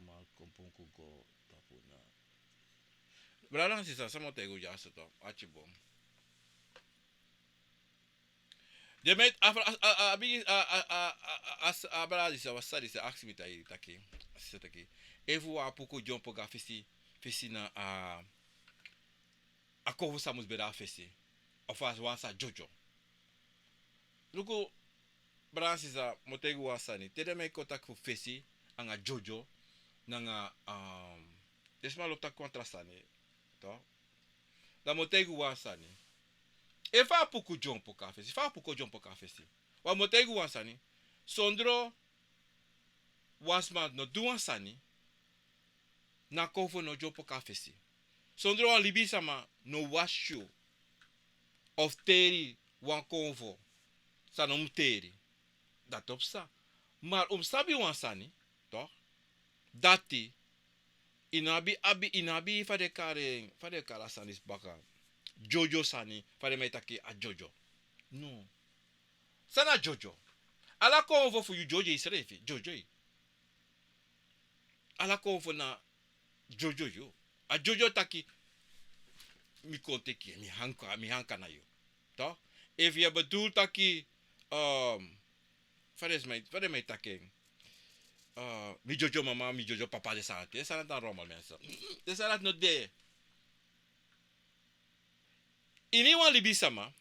ma kon punku go tapu na. Brada nanga sisa, san mi o taigi un dyaso tu, arki bun. Den meti a, a, a, a, a, a, a, a, a, a, a brada disi, a sisa disi aksi mi taki, taki, a sisa taki. Efu wan Apuku dyompo go a fesi, fesi na a, a kon fu san mus bedi a fesi. Of a wan san dyodyo. Luku, brada nanga sisa, mi o taigi un wan sani. Te den meki kon taki fu fesi, anga dyodyo, nanga, um, den sma lobi taki wan tra sani. Toch? Dan mi o taigi un wan sani. Efu Apuku dyompo kon a fesi, efu Apuku dyompo kon a fesi. Wan mi o taigi un wan sani. Sondro wan sma no du wan sani. na konfo no dyompo kon na fesi. Sondro wan libisama no wasi yu of teri wan konfo san no mu teri. Dati o psa. Ma un mu sabi wan sani, toch? Dati, i no abi, abi, i no abi fa den e kari, fa den e kari a sani disi baka. Dyodyo sani, fa den man e taki a dyodyo. No. San na dyodyo? Ala konfo fu yu dyodyo yu srefi, dyodyo yu. Ala konfo na dyodyo yu. A dyodyo taki, mi kon teki, mi hanka, mi hanka na yu. Toch? Efu yu e bedoel taki, ehm, fa den man, fa den man e taki en. Eh, mi dyodyo mama, mi dyodyo papa, den sani dati. Den sani dati na normal, mensen. Den sani dati no de. Iniwan libisama,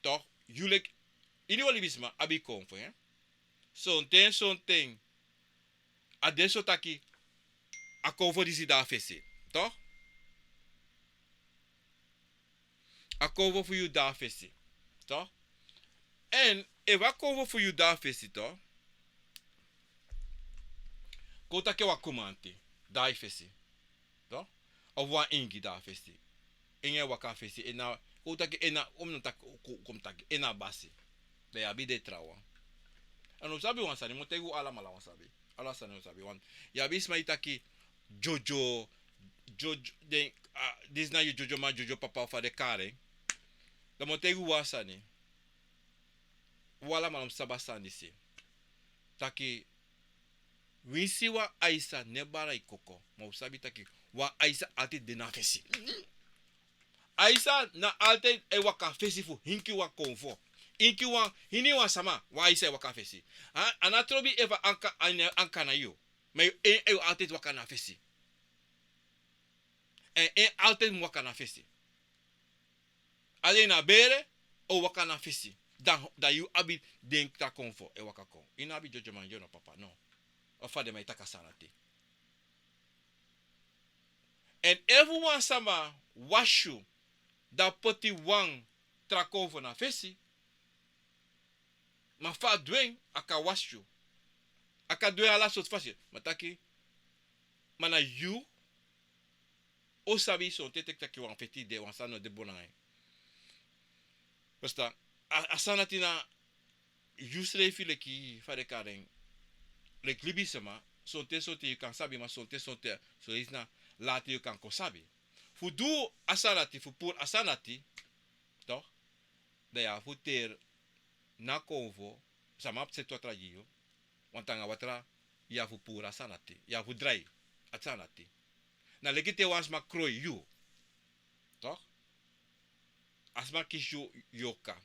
toch, yu leki, iniwan libisama abi konfo, hè? Sonten, sonten, a de so taki, a konfo disi de na fesi, toch? A konfo fu yu de na fesi, toch? Èn efu a konfo fu yu de na fesi, toch? Kon un taki wan kumanti de na yu fesi, toch? Of wan ingi de na fesi. Ingi e waka na fesi, en na, kon un taki en na, kon un taki, kon, kon un taki en na basi. Dan yu abi den trawan. Èn un sabi wan sani, mi o taigi un alamala wan sabi. Ala sani un sabi wan. Yu abi sma e taki dyodyo, dyodyo, den, ah, disi na yu dyodyo mama, dyodyo papa, fa den e kari en. Dan mi o taigi un wan sani. Un alamala mu sabi a sani disi. Taki, winsi wan aisa no e bari koko, ma un sabi taki wan aisa altijd de na fesi. Aisa na altijd e waka na fesi fu hinki wan konfo. Hinki wan, hini wan sama, wan aisa e waka na fesi. A, a no trobi efu a anka, a, anka na yu. Ma yu, en, en yu altijd waka na fesi. En, en altijd mu waka na fesi. Ala den na bere o waka na fesi. Dan, dan yu abi den tra konfo e waka kon. Yu no abi dyodyoman, dyodyo papa, no. Of fa den man e taki a sani dati. Èn efu wan sama wasi yu, dan poti wan tra konfo na fesi. Ma fa a du en, a kan wasi yu. A kan du en ala sortu fasi. Ma taki, ma na yu o sabi sonten te taki wan feti de, wan sani no de bun nanga en. Verstaan? A, a sani dati na yu srefi leki, fa den e kari en, leki libisama, sonten, sonten yu kan sabi, ma sonten, sonten, son leisi na lati yu kan kon sabi. Fu du a sani dati, fu puru a sani dati, toch? Dan yu abi fu teri na konfo, sama abi seti watra gi yu, want nanga watra yu abi fu puru a sani dati, yu abi fu drai a sani dati. Na leki te wan sma kroi yu, toch? A sma kisi yu yorka.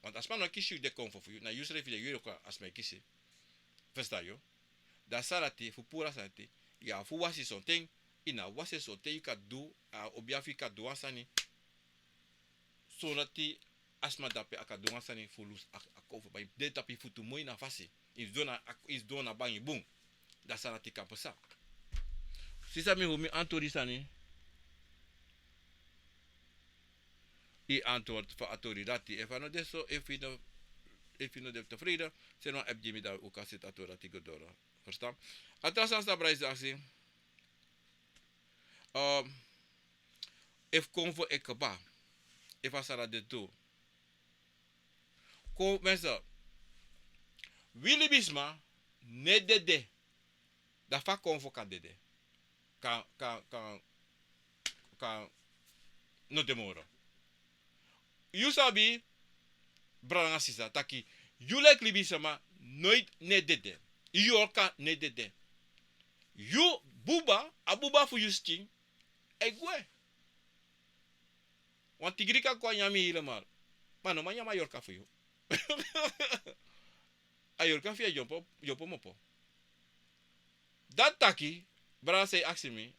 Want a sma no kisi yu, den konfo fu yu, na yu srefi den yorka a sma e kisi. Verstaan yu? Dan a sani dati, fu puru a sani dati, yu abi fu wasi sonten, yu no abi wasi sonten, yu kan du, a obiafi kan du wan sani. Sondro dati a sma dape a kan du wan sani fu lusu a, a konfo, ma yu de tapu yu futu moi na fasi. Yu sidon na, a, yu sidon na bangi bun. Dan a sani dati kan pasa. Sisa, mi, fu mi antwoord yu sani. Yu antwoord fu a tori dati. Efu a no de so, efu yu no, efu yu no de tevreden, seni wan app gi mi, dan un kan seti a tori dati go doro. Verstaan? A tra sani san brada disi aksi. Ehm, efu konfo e kaba. Efu a sani dati de tu. Kon, mensen. Wi libisma no e dede. Dan fa konfo kan dede? Kan, kan, kan, kan no de moro. Yu sabi, brada nanga sisa, taki yu leki libisma noiti no e dede. Yu yorka no e dede. Yu buba, a buba fu yu skin, e gwe. Wan tigri kan kon nyan mi helemaal. Ma a no man nyan a yorka fu yu. A yorka fu yu e dyompo, dyompo mopo. Dati taki, brada san e aksi mi,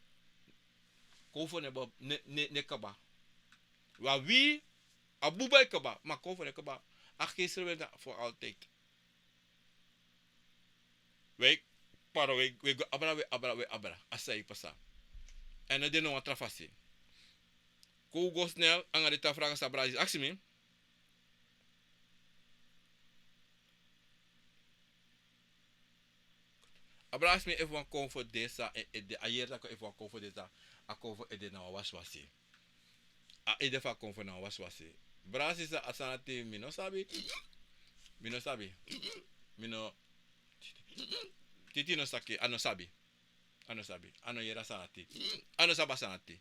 konfo no e bo-, no e, no e, no e kaba. Wan wi, a buba e kaba, ma konfo no e kaba. A geestelijk na voor altijd. Wi e paro, wi e, wi e go abra, wi e abra, wi e abra. A san e pasa. Èn no de no wan tra fasi. Kon un go snel nanga den tra vraag san brada disi aksi mi. A brada aksi mi efu wan konfo de san e ede, a yere taki efu wan konfo de san, a konfo ede na wan wasiwasi. A ede fu a konfo na wan wasiwasi. Brada sisa, a sani dati mi no sabi. Mi no sabi. Mi no, Titi no saki, a no sabi. A no sabi. A no yere a sani dati. A no sabi a sani dati.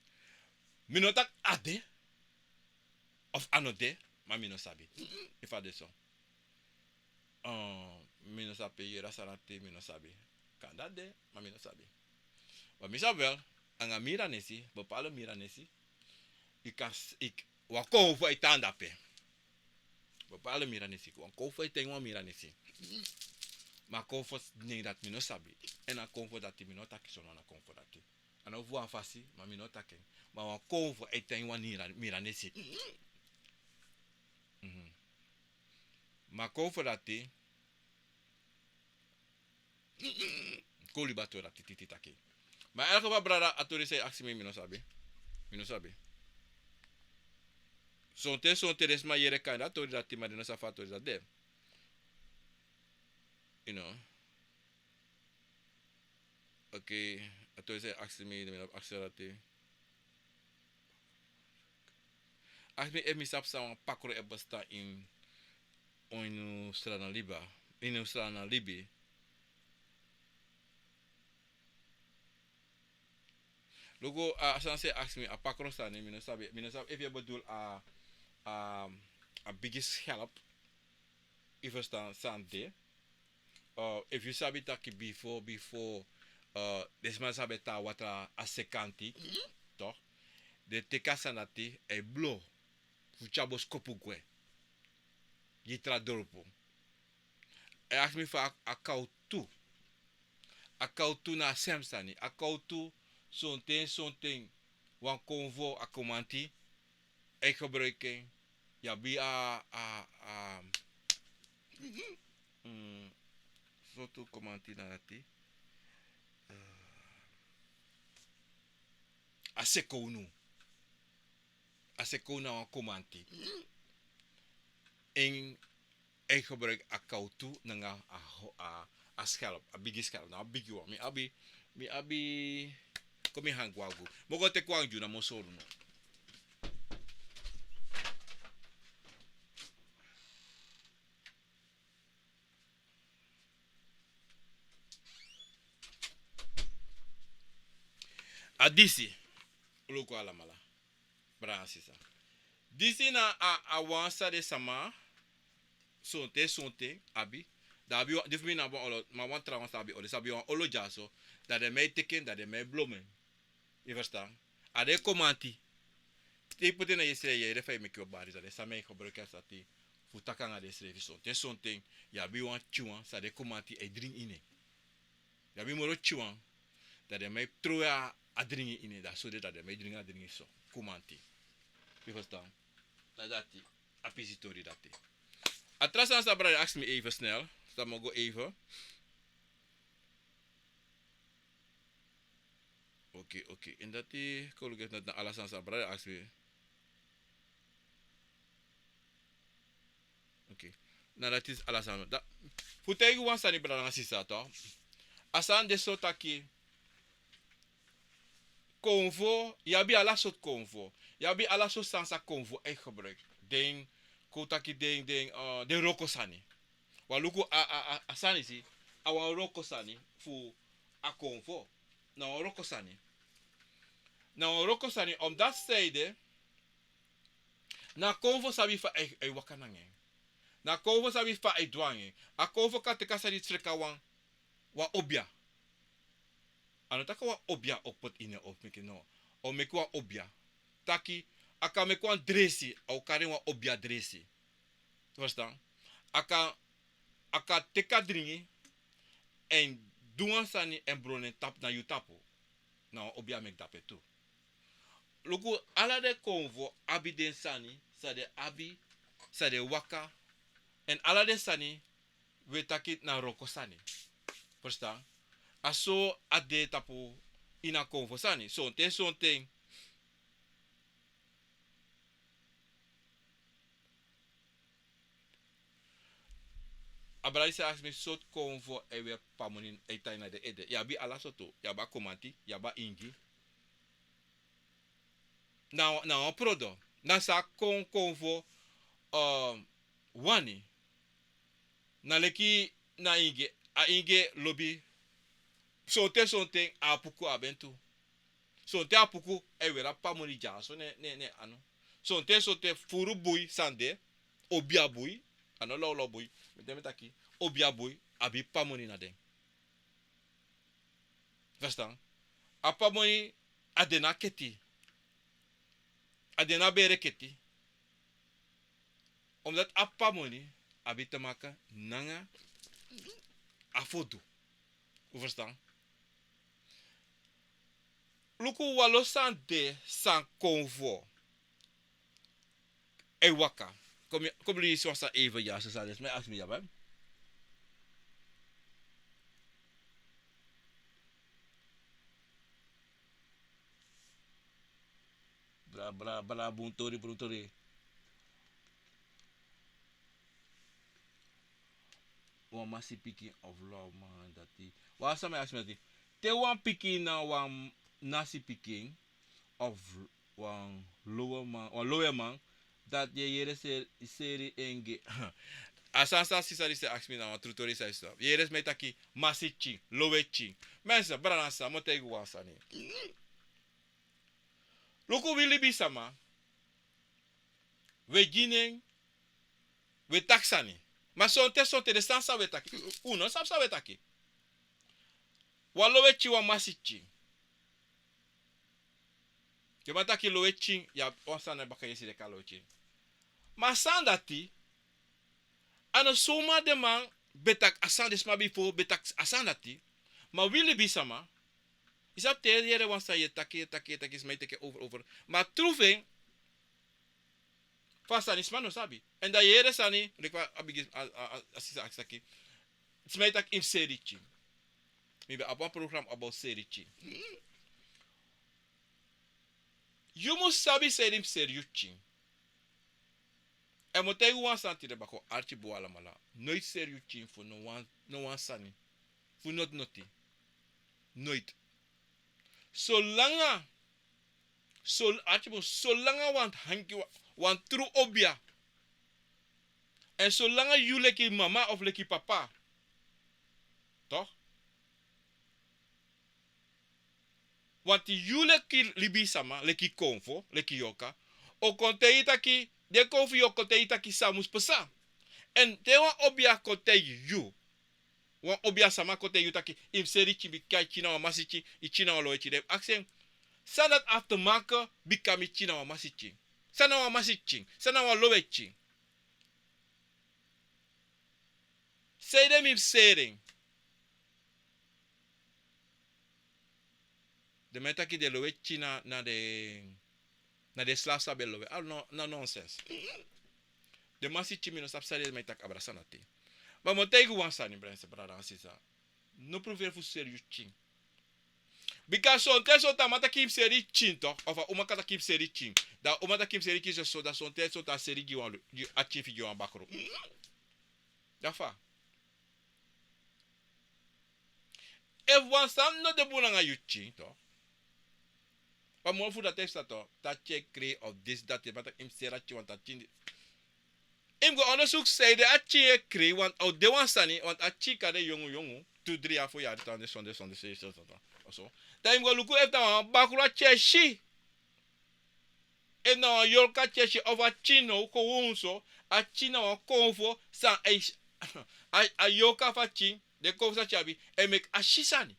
Mi no taki a de. Of a no de, ma mi no sabi efu a de so. Mi no sabi pe yere a sani dati, mi no sabi. Kande a de, ma mi no sabi. Ma mi sabi wel, anga Miranesi, bepaalde Miranesi, yu kan, wan konfo e tan drape. Bepaalde Miranesi, wan konfo e tan ini wan Miranesi. Ma a konfo nen dati mi no sabi. Èn a konfo dati mi no taki so, no, na konfo dati. A no fu wan fasi, ma mi no taki en. Ma wan konfo e tan ini wan Miranesi. Ma a konfo dati, kon libi a tori dati Titi taki. Ma elke wan brada, a tori san yu aksi mi, mi no sabi. Mi no sabi. Sonten, sonten den sma yere kande a tori dati, ma den no sabi fa a tori dati de. You know. Oké, a tori san yu aksi mi, mi no aksi dati. Aksi mi efu mi sabi san wan pakro e bestaan ini, ini un Sranan libi, ini un Sranan libi. Luku, a sani san yu aksi mi, a pakro sani, mi no sabi, mi no sabi efu yu e bedoel a, a, a bigi schelp. Yu ferstan san de. Efu yu sabi taki bifo, bifo, den sma san ben tan na watra a sekanti, toch, den teki a sani dati e blo fu tyari boskopu gwe gi tra dorpu. A e aksi mi fa a kawtu, a kawtu na a sem sani, a kawtu, sonten, sonten wan konfo, a komanti e gebruik en. Yu abi a, a, a, sortu komanti na dati. A sekownu. A sekownu na wan komanti. En a e gebruik a kawtu nanga a, a, a schelp, a bigi schelp, na a bigi wan. Mi abi, mi abi, kon mi hang gwagu. Mi o go teki wan gi unu, mi o sori unu. A disi, luku alamala. Brada sisa. Disi na a, a wan san den sama sonten, sonten abi. Dan abi wan, di fu mi na wan olo, ma wan trawan san abi olo, san abi wan olo dyaso. Dan den man e teki en, dan den man e blo en. Yu ferstan? A den komanti. Te yu poti en na yusrefi, yu yere fa yu meki wan bari, dan den sama e gebruik en sati fu taki anga densrefi. Sonten, sonten yu abi wan pikinwan san den komanti e dringi ini en. Yu abi moro pikinwan, dan den man e trowe a dringi ini en, dan so de, dan den man e dringi a dringi so, komanti. Yu ferstan? Na dati, a pisi tori dati. A tra sani san brada aksi mi even snel, san mi o go even. Oké, oké. En dati, kon luku efu na ala sani san brada aksi mi. Oké. Na dati is ala sani. Da, fu taigi wan sani brada nanga sisa, toch. A sani de so taki, konfo, yu abi ala sortu konfo. Yu abi ala sortu sani san konfo e gebruik. Den, kon taki den, den, eh, den wroko sani. Wan luku a, a, a, a sani si, a wan wroko sani fu a konfo. Na wan wroko sani. Na wan wroko sani, omdat san ede, na a konfo sabi fa a e, a e waka nanga en. Na a konfo sabi fa a e du nanga en. A konfo kan teki a sani sreka wan, wan obia. A no taki wan obia o poti ini en of meki, no. A o meki wan obia. Taki, a kan meki wan dresi, a o kari en wan obia dresi. Ferstan? A kan, a kan teki a dringi, èn du wan sani èn bron en tapu na yu tapu. Na wan obia meki drape tu. Luku, ala den konfo abi den sani san den abi, san den waka. Èn ala den sani, wi e taki na wroko sani. Ferstan? A so a de tapu ini a konfo sani. Sonten, sonten. A brada disi aksi mi sortu konfo e weri pamoni e tan na den ede. Yu abi ala sortu. Yu abi a komanti, yu abi a ingi. Na, na wan prodo. Na san a kon, konfo, um, wani. Na leki na ingi, a ingi lobi. Sonten, sonten a puku abi en tu. Sonten a puku e weri a pamoni dyaso na en, na en, na en anu. Sonten, sonten furu bui san de, obia bui, a no lawlaw bui. Mi de mi taki, obia bui, abi pamoni na den. Verstaan? A pamoni a de na keti. A de na bere keti. Omdat a pamoni abi te maken nanga a fodu. U verstaan? Luku wan lo san de san konfo. Ei, waka. Kom, kom leisi wan sani even, ya, so san de, mi e aksi mi, ya, ben. Bra, bra, bra, bun tori, bun tori. Wan masi pikin of lawman dati. Wan san mi e aksi mi dati. Te wan pikin na wan nasi pikin of wan loweman, wan loweman, dati yu e yere seri, seri en gi. A sani san sisa disi e aksi mi na wan tru tori san e stap. Yu e yere sma e taki masi pikin, lowe pikin. Mensen, brada, san mi o taigi wan sani. Luku wi libisma. Wi e gi nen, wi e taki sani. Ma sonten, sonten den sani san wi e taki, un no sabi san wi e taki. Wan lowe pikin, wan masi pikin. Yu man taki lowe pikin, ya, wan sani na baka yu e si den e kari lowe pikin. Ma a sani dati, a no suma den man ben taki a sani, den sma bifo ben taki a sani dati. Ma wi libisma, yu sabi te yu e yere wan sani, yu e taki, yu e taki, yu e taki, sma e teki over, over. Ma tru fu en, fa a sani, sma no sabi. Èn dan yu e yere sani, leki fa a bigin, a, a, a, a sisa aksi taki. Sma e taki yu mus seri pikin. Mi ben abi wan program about seri pikin. Yu mus sabi seri, mus seri yu pikin. Èn mi o taigi wan sani tide baka, arki bun alamala. Noiti seri yu pikin fu no wan, no wan sani. Fu noti noti. Noiti. Solanga, sol-, arki bun, solanga wan hangi, wan, wan tru obia. Èn solanga yu leki mama of leki papa. Toch? Want yu leki libisma, leki konfo, leki yorka, o kon taigi yu taki, den konfo yu o kon taigi yu taki san mus pasa. Èn te wan obia kon taigi yu, wan obia sama kon taigi yu taki, yu mus seri yu pikin bika yu pikin na wan masi pikin, yu pikin na wan lowe pikin, dan yu mus aksi en, san dati abi te maken bika mi pikin na wan masi pikin? San na wan masi pikin? San na wan lowe pikin? Sanede mi mus seri en? Den man e taki den lowe pikin na, na den, na den slafu san ben lowe. A no, na nonsens. Den masi pikin, mi no sabi san den man e taki abra sani dati. Ma mi o taigi wan sani, brada, brada, sisa. No proberi fu seri yu pikin. Bika sonten, sonten a man taki yu mus seri yu pikin, toch? Of a uma kan taki yu mus seri yu pikin. Dan a uma taki yu mus seri yu pikin, so, so, dan sonten, sonten a seri gi wan, gi a pikin fu gi wan bakru. Dati fa. Efu wan sani no de bun nanga yu pikin, toch? Wan moro fu dati e psa, toch, te a pikin e krei of disi dati, ma taki yu mus seri a pikin, want a pikin di-, yu mus go ondersuku sanede a pikin e krei, want a o de wan sani, want a pikin kan de yongu yongu, tu, dri yari, fo yari, tan de sonde, sonde, sei, sei, sei, sei, so. Dan yu mus go luku efu na wan bakru a pikin e si. Efu na wan yorka a pikin e si, of a pikin no kon woon so, a pikin na wan konfo san a, a, a yorka fu a pikin, den konfo san a pikin abi, e meki a si sani.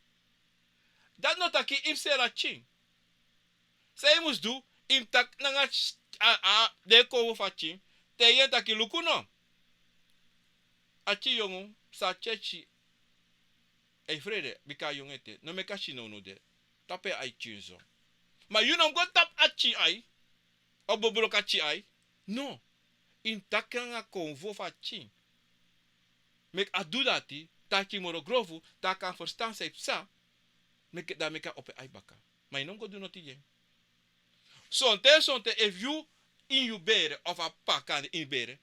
Dati no taki yu mus seri a pikin. San yu mus du, yu mus taki nanga a, a, den konfo fu a pikin, taigi en taki luku no. A pikin yongu, san a pikin e si, a e frede, bika a yongu ete. No meki a si nownow de. Tapu en ai pikinso. Ma yu no mus go tapu a pikin ai. Of bobroko a pikin ai. No. Yu mus taki nanga konfo fu a pikin. Meki a du dati, te a pikin moro grofu, te a kan ferstan san e psa. Meki, dan meki a opo en ai baka. Ma yu no mus go du noti gi en. Sonten, sonten efu yu ini yu bere, of a p'pa kande ini bere,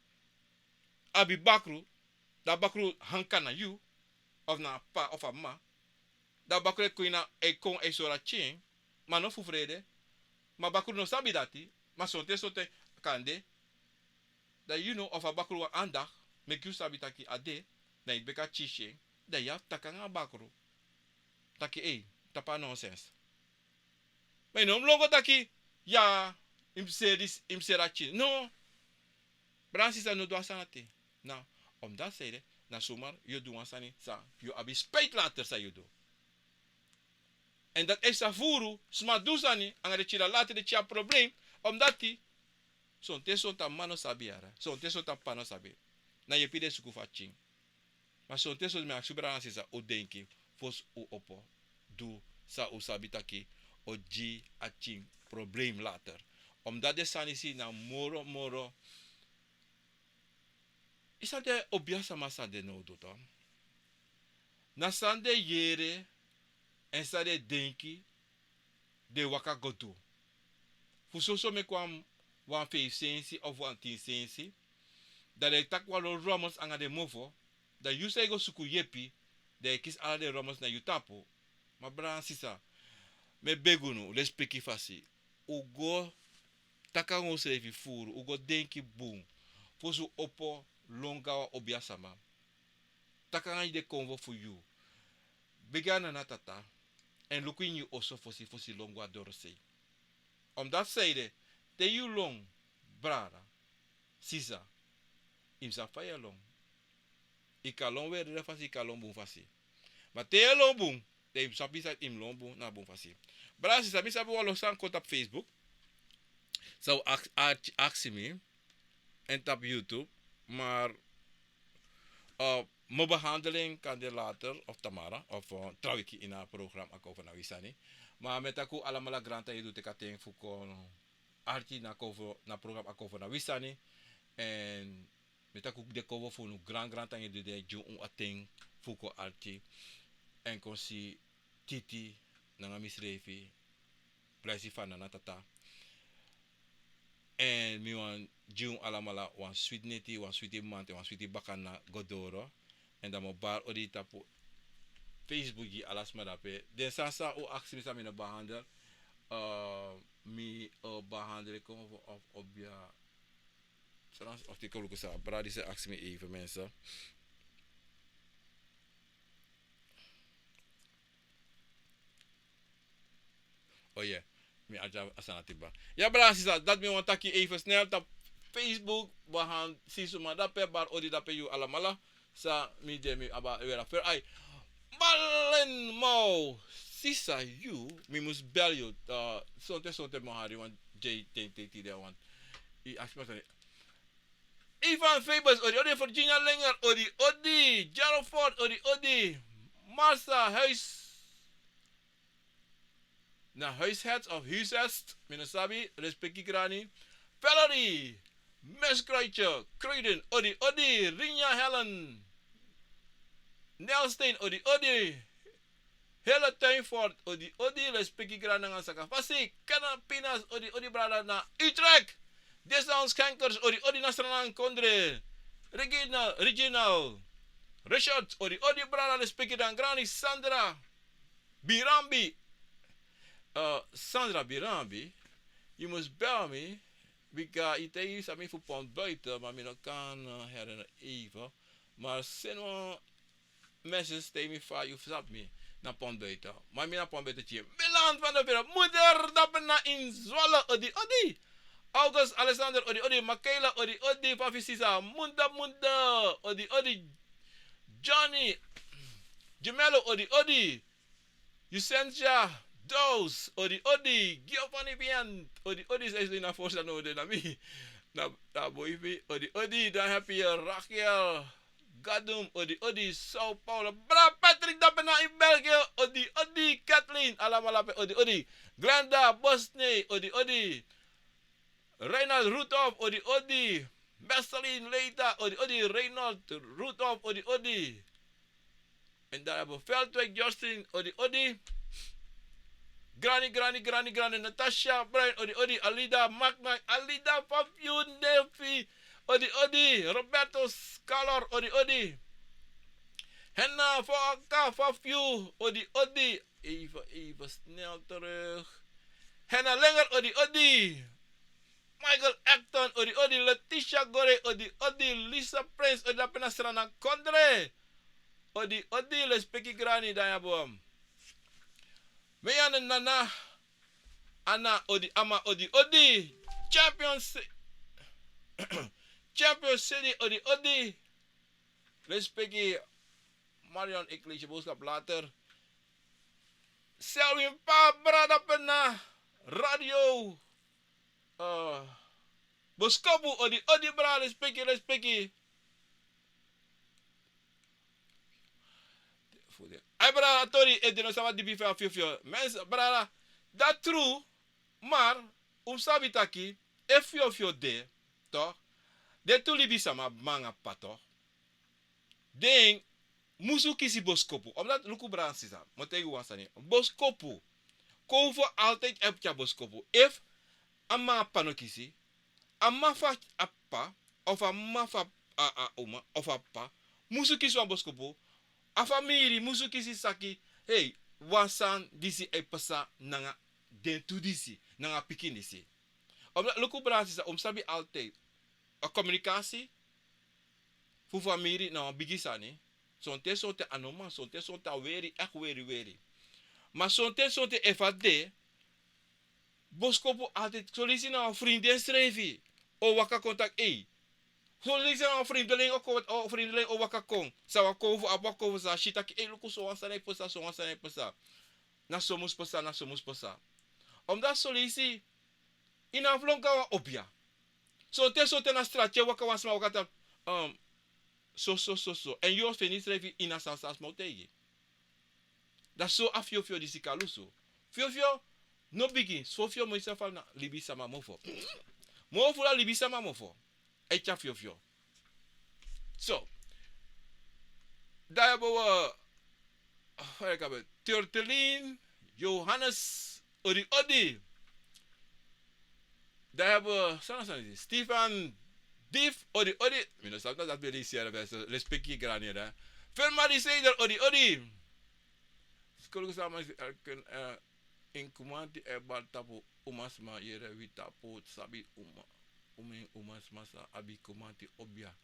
abi bakru, Dan a bakru hanka na yu, of na a p'pa of a m'ma. Dan a bakru e kon ini a, e kon e sori a tyen. Ma no fu frede. Ma bakru no sabi dati. Ma sonten sonten kan de. Dan yu no, of a bakru wan andak meki yu sabi taki a de. Dan yu beka tyen. Dan yu abi taki nanga a bakru taki ei, tapu a nonsens. Ma yu no mus lon go taki, ya, yu mus seri disi, yu mus seri a tyen. No. Brada nanga sisa, no du a sani dati. Na omdati san ede, na sumar yu o du wan sani san yu o abi spijt later san yu du. Èn dati e sa furu sma du sani nanga den tyen, dan later den tyen abi problem. Omdati sonten sonten a m'ma no sabi yara, sonten sonten a p'pa no sabi. Na yepi den suku fu a tyen. Ma sonten sonten mi e aksi brada nanga sisa, un denki fosi un opo du san un sabi taki o gi a tyen problem later. Omdati den sani disi na moro moro. Yu sabi den obiasma san den no o du tu. Na san den yere èn san den denki den waka go du. Fu soso meki wan, wan feifi sensi of wan tin sensi. Dan den e taki wan lo rommels nanga den mofo. Dan yu san e go suku yepi, dan e kisi ala den rommels na yu tapu. Ma brada nanga sisa, mi e begi unu, lespeki fasi. Un go taki nanga unsrefi furu, un go denki bun fosi un opo lon go na wan obiasma. Taki nanga den konfo fu yu. Begi a Nana Tata. Èn luku ini yu oso fosi, fosi lon go na dorosei. Omdati san ede, te yu lon, brada, sisa, yu mus sabi fa yu e lon. Yu kan lon weri dede fasi, yu kan lon bun fasi. Ma te yu e lon bun, dan yu mus sabi san yu mus lon bun na bun fasi. Brada, sisa, mi sabi wan lo san kon tapu Facebook. San un aks-, aks-, aksi mi. Èn tapu YouTube, maar, eh, mi o behandel en kande later, of tamara, of, eh, tra wiki ini a program Akovo na wi sani. Ma mi e taki un alamala grantangi di un teki a ten fu kon arki na Akovo, na program Akovo na wi sani. Èn mi e taki un de Akovo fu unu gran grantangi di den gi un a ten fu kon arki. Èn kon si Titi, nanga misrefi, presi fu Nana Tata. Èn mi wani gi un alamala wan switi neti, wan switi mamanten, wan switi bakana go doro. Èn dan mi o bari odi tapu Facebook gi ala sma dape. Den sani san un aksi mi san mi no behandel, eh, mi o behandel kon fu of obia. San a artikel luku san brada disi aksi mi even, mensen. Oh yeah. Mi a dya a sani dati kba. Ya brada nanga sisa, dati mi wani taki even snel tapu Facebook, wi e si suma dape, bari odi dape yu alamala. San mi de, mi abi weri a feri ai. Balen Mo, sisa yu, mi mus bel yu, eh, sonten sonten mi o hari wan dei ten teki de wan. I aksi mi sani. Ivan Febus, odi odi. Virginia Lenger, odi odi. Gerald Ford, odi odi. Martha Huis, na Huishead of Huisest, mi no sabi, respeki grani. Valerie, Mes Kruitje, Kruiden, odi odi. Rinja Helen, Nelstein, odi odi. Hele Tuinfort, odi odi, respeki grani nanga saka fasi. Kenneth Pinas, odi odi brada na Utrecht. Desan Schenkers, odi odi na Sranan Kondre. Regina, Reginald Richard, odi odi brada, respeki dan grani. Sandra Birambi. Eh, Sandra Birambi, yu mus bel mi, bika yu taigi yu sabi mi fu Pont Buiten, ma mi no kan, eh, herinneren even. Ma seni wan message, taigi mi fa yu sabi mi na Pont Buiten. Ma mi na Pont Buiten tye. Milan van der Veren, moeder dape na in Zwolle, odi odi. August Alexander, odi odi. Makela, odi odi. Fafi sisa, munda munda, odi odi. Johnny Gemello, odi odi. Yusentia Dous, odi odi. Giovanni Vian, odi odi. Sa isi na forsa no de na mi. Na, na boy fi, odi odi. Dan happy Raquel Gadum, odi odi. Sao Paulo. Bra Patrick dape na in België, odi odi. Kathleen, alamala pe, odi odi. Glenda Bosney, odi odi. Reinald Rudolph, odi odi. Marceline Leita, odi odi. Reinald Rudolph, odi odi. En dan hebben we Veldwijk Justin, odi odi. Granny, Granny, Granny, Granny, Natasha Bruin, odi odi. Alida Maknak, Alida Fabian Delphi, odi odi. Roberto Scalor, odi odi. Henna Faka Fafiu, odi odi. Even, even snel terug. Henna Lenger, odi odi. Michael Acton, odi odi. Letitia Gore, odi odi. Lisa Prince, odi na Penastrana Kondre. Odi odi, lespeki grani dayabo. Meyane Nana, Ana, odi ama, odi odi. Champion Si-, Champion City, odi odi. Respeki Marion, ik lees je boodschap later. Selwin pa brada pena radio. Eh, Boskopu, odi odi brada, respeki, respeki. Ai brada, tori e dino sama dibi fa fiofio. Mens brada, dat true, maar un sabi taki, e fiofio de, toch? De tu libisama manga pa, toch? Den musu kisi boskopu. Omdat luku brada, sisa, mi o taigi wan sani. Boskopu. Kon fu altijd e piki a boskopu. Efu a mama pa no kisi, a mama fu a p'pa, of a mama fu a, a uma, of a p'pa, musu kisi wan boskopu. A famiri musu kisi saki, hei, wan sani disi e pasa nanga den tu disi, nanga pikin disi. Omdat luku brada, sisa, un mus sabi altijd. A komunikasi fu famiri na wan bigi sani. Sonten, sonten a no man, sonten, sonten a weri, echt weri, weri. Ma sonten, sonten efu a de, boskopu altijd, son leisi na wan frindi ensrefi o waka kon taki, ei. Son leisi na wan frindeling o kon, o frindeling o waka kon. San wan kon fu, abi wan kon fu, san a si taki, ei, luku, so wan sani e pasa, so wan sani e pasa. Na so mus pasa, na so mus pasa. Omdat son leisi, ini a flon kon wan obia. Sonten, sonten na strati e waka, wan sma waka taki, um, so, so, so, so. Èn yu o feni yusrefi ini a sani san a sma o taigi. Da so a fiofio disi kan lusu. Fiofio no bigi, so fiofio moro, srefi na libisama mofo. Moro furu a libisama mofo. E tyari fiofio. So, dan hebben we, oh, ik heb het. Turtelin, Johannes, odi odi. Dan hebben we, sana, sana, Stefan Dief, odi odi. Mi no sabi taki a ben leisi, respeki grani, hè. Fermari Seider, odi odi. Skolugu sama si elken, eh, en kumanti e bari tapu umasma, yere, wi tapu sabi uma, umen umasma sa abi kumanti obia.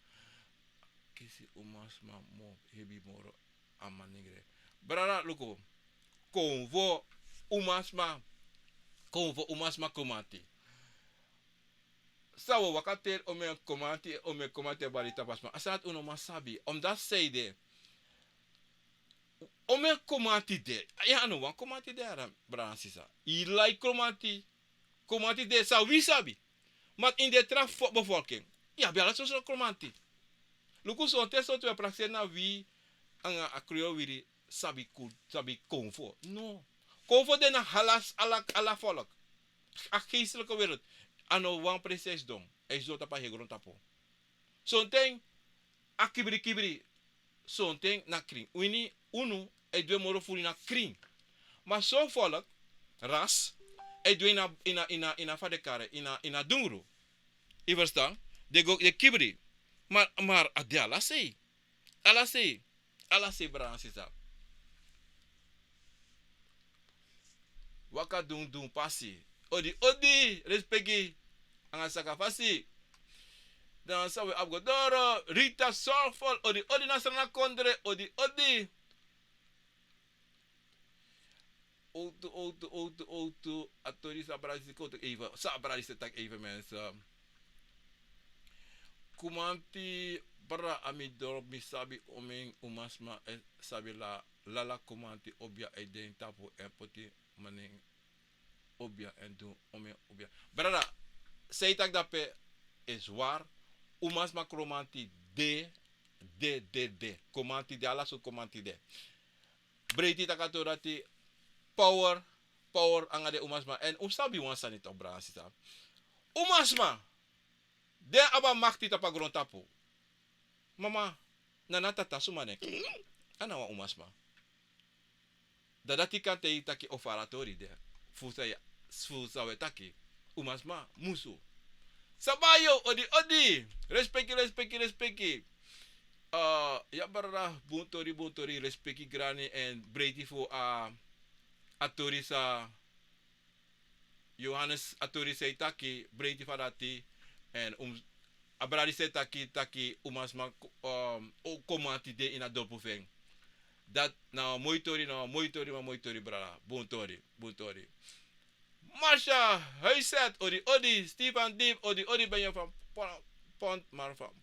Kisi umasma mo hebi moro a manengre. Brada, luku. Konfo umasma. Konfo umasma kumanti. San wi o waka teri, omen kumanti, omen kumanti e bari tapu a sma. A sani dati un no man sabi. Omdat sei de, omen kumanti de. Ya, a no wan kumanti de, brada, sisa. Yu lai kumanti. Kumanti de san wi sabi. Ma ini den tra bevolking, yu abi ala sortu kumanti. Luku, sonten, sonten wi e prakseri na wi anga a Kreyol wiri sabi ku-, sabi konfo. No. Konfo de na ala, ala, ala volk. A geestelijke wereld. A no wan presi e sidon. A e sidon tapu a heri grontapu. Sonten a kibri kibri, sonten na krin. Wini, unu e du en moro furu ini a krin. Ma son volk, ras, e du en ini a, ini a, ini a, ini a fa den kari en, ini a, ini a dungru. Yu ferstan? Den go, den kibri. Ma, ma a de ala sei. Ala sei. Ala sei, brada, sisa. Waka dundun pasi. Odi odi, respeki anga sakafasi. Dan san wi abi go doro? Rita Soulful, odi odi na Sranan Kondre, odi odi. Owtu, owtu, owtu, owtu. A tori san brada disi kon taki even. San brada disi taki even, mensen. Kumanti, brada, a mi doro, mi sabi omen umasma e sabi la, lala kumanti obia e den tapu, e poti manen obia, e du omen obia. Brada, san yu taki dape is waar. Umasma kumanti de, de, de, de. Kumanti de, ala sortu kumanti de. Breiti taki a tori dati, power, power anga den umasma. Èn un sabi wan sani toch, brada, sisa. Umasma, den abi a makti tapu a grontapu. Mama, nana, tata, suma na en? A na wan umasma. Dan dati kan taigi taki o fara tori de. Fu san ya, fu san wi e taki. Umasma musu. Sabayo, odi odi. Respeki, respeki, respeki. Uh, ya brada, bun tori, bun tori, respeki grani en breiti fu a, a tori sa Johannes a tori sei taki, breiti fa dati, en un, a bradi sei taki, taki un man sma, um, o komanti de ini a dorpu fu en. Dati na moi tori, na moi tori, ma moi tori brada, bun tori, bun tori. Marsha Huiset, odi odi, Stefan Deep, odi odi, ben je van Pon-, Pont, maar van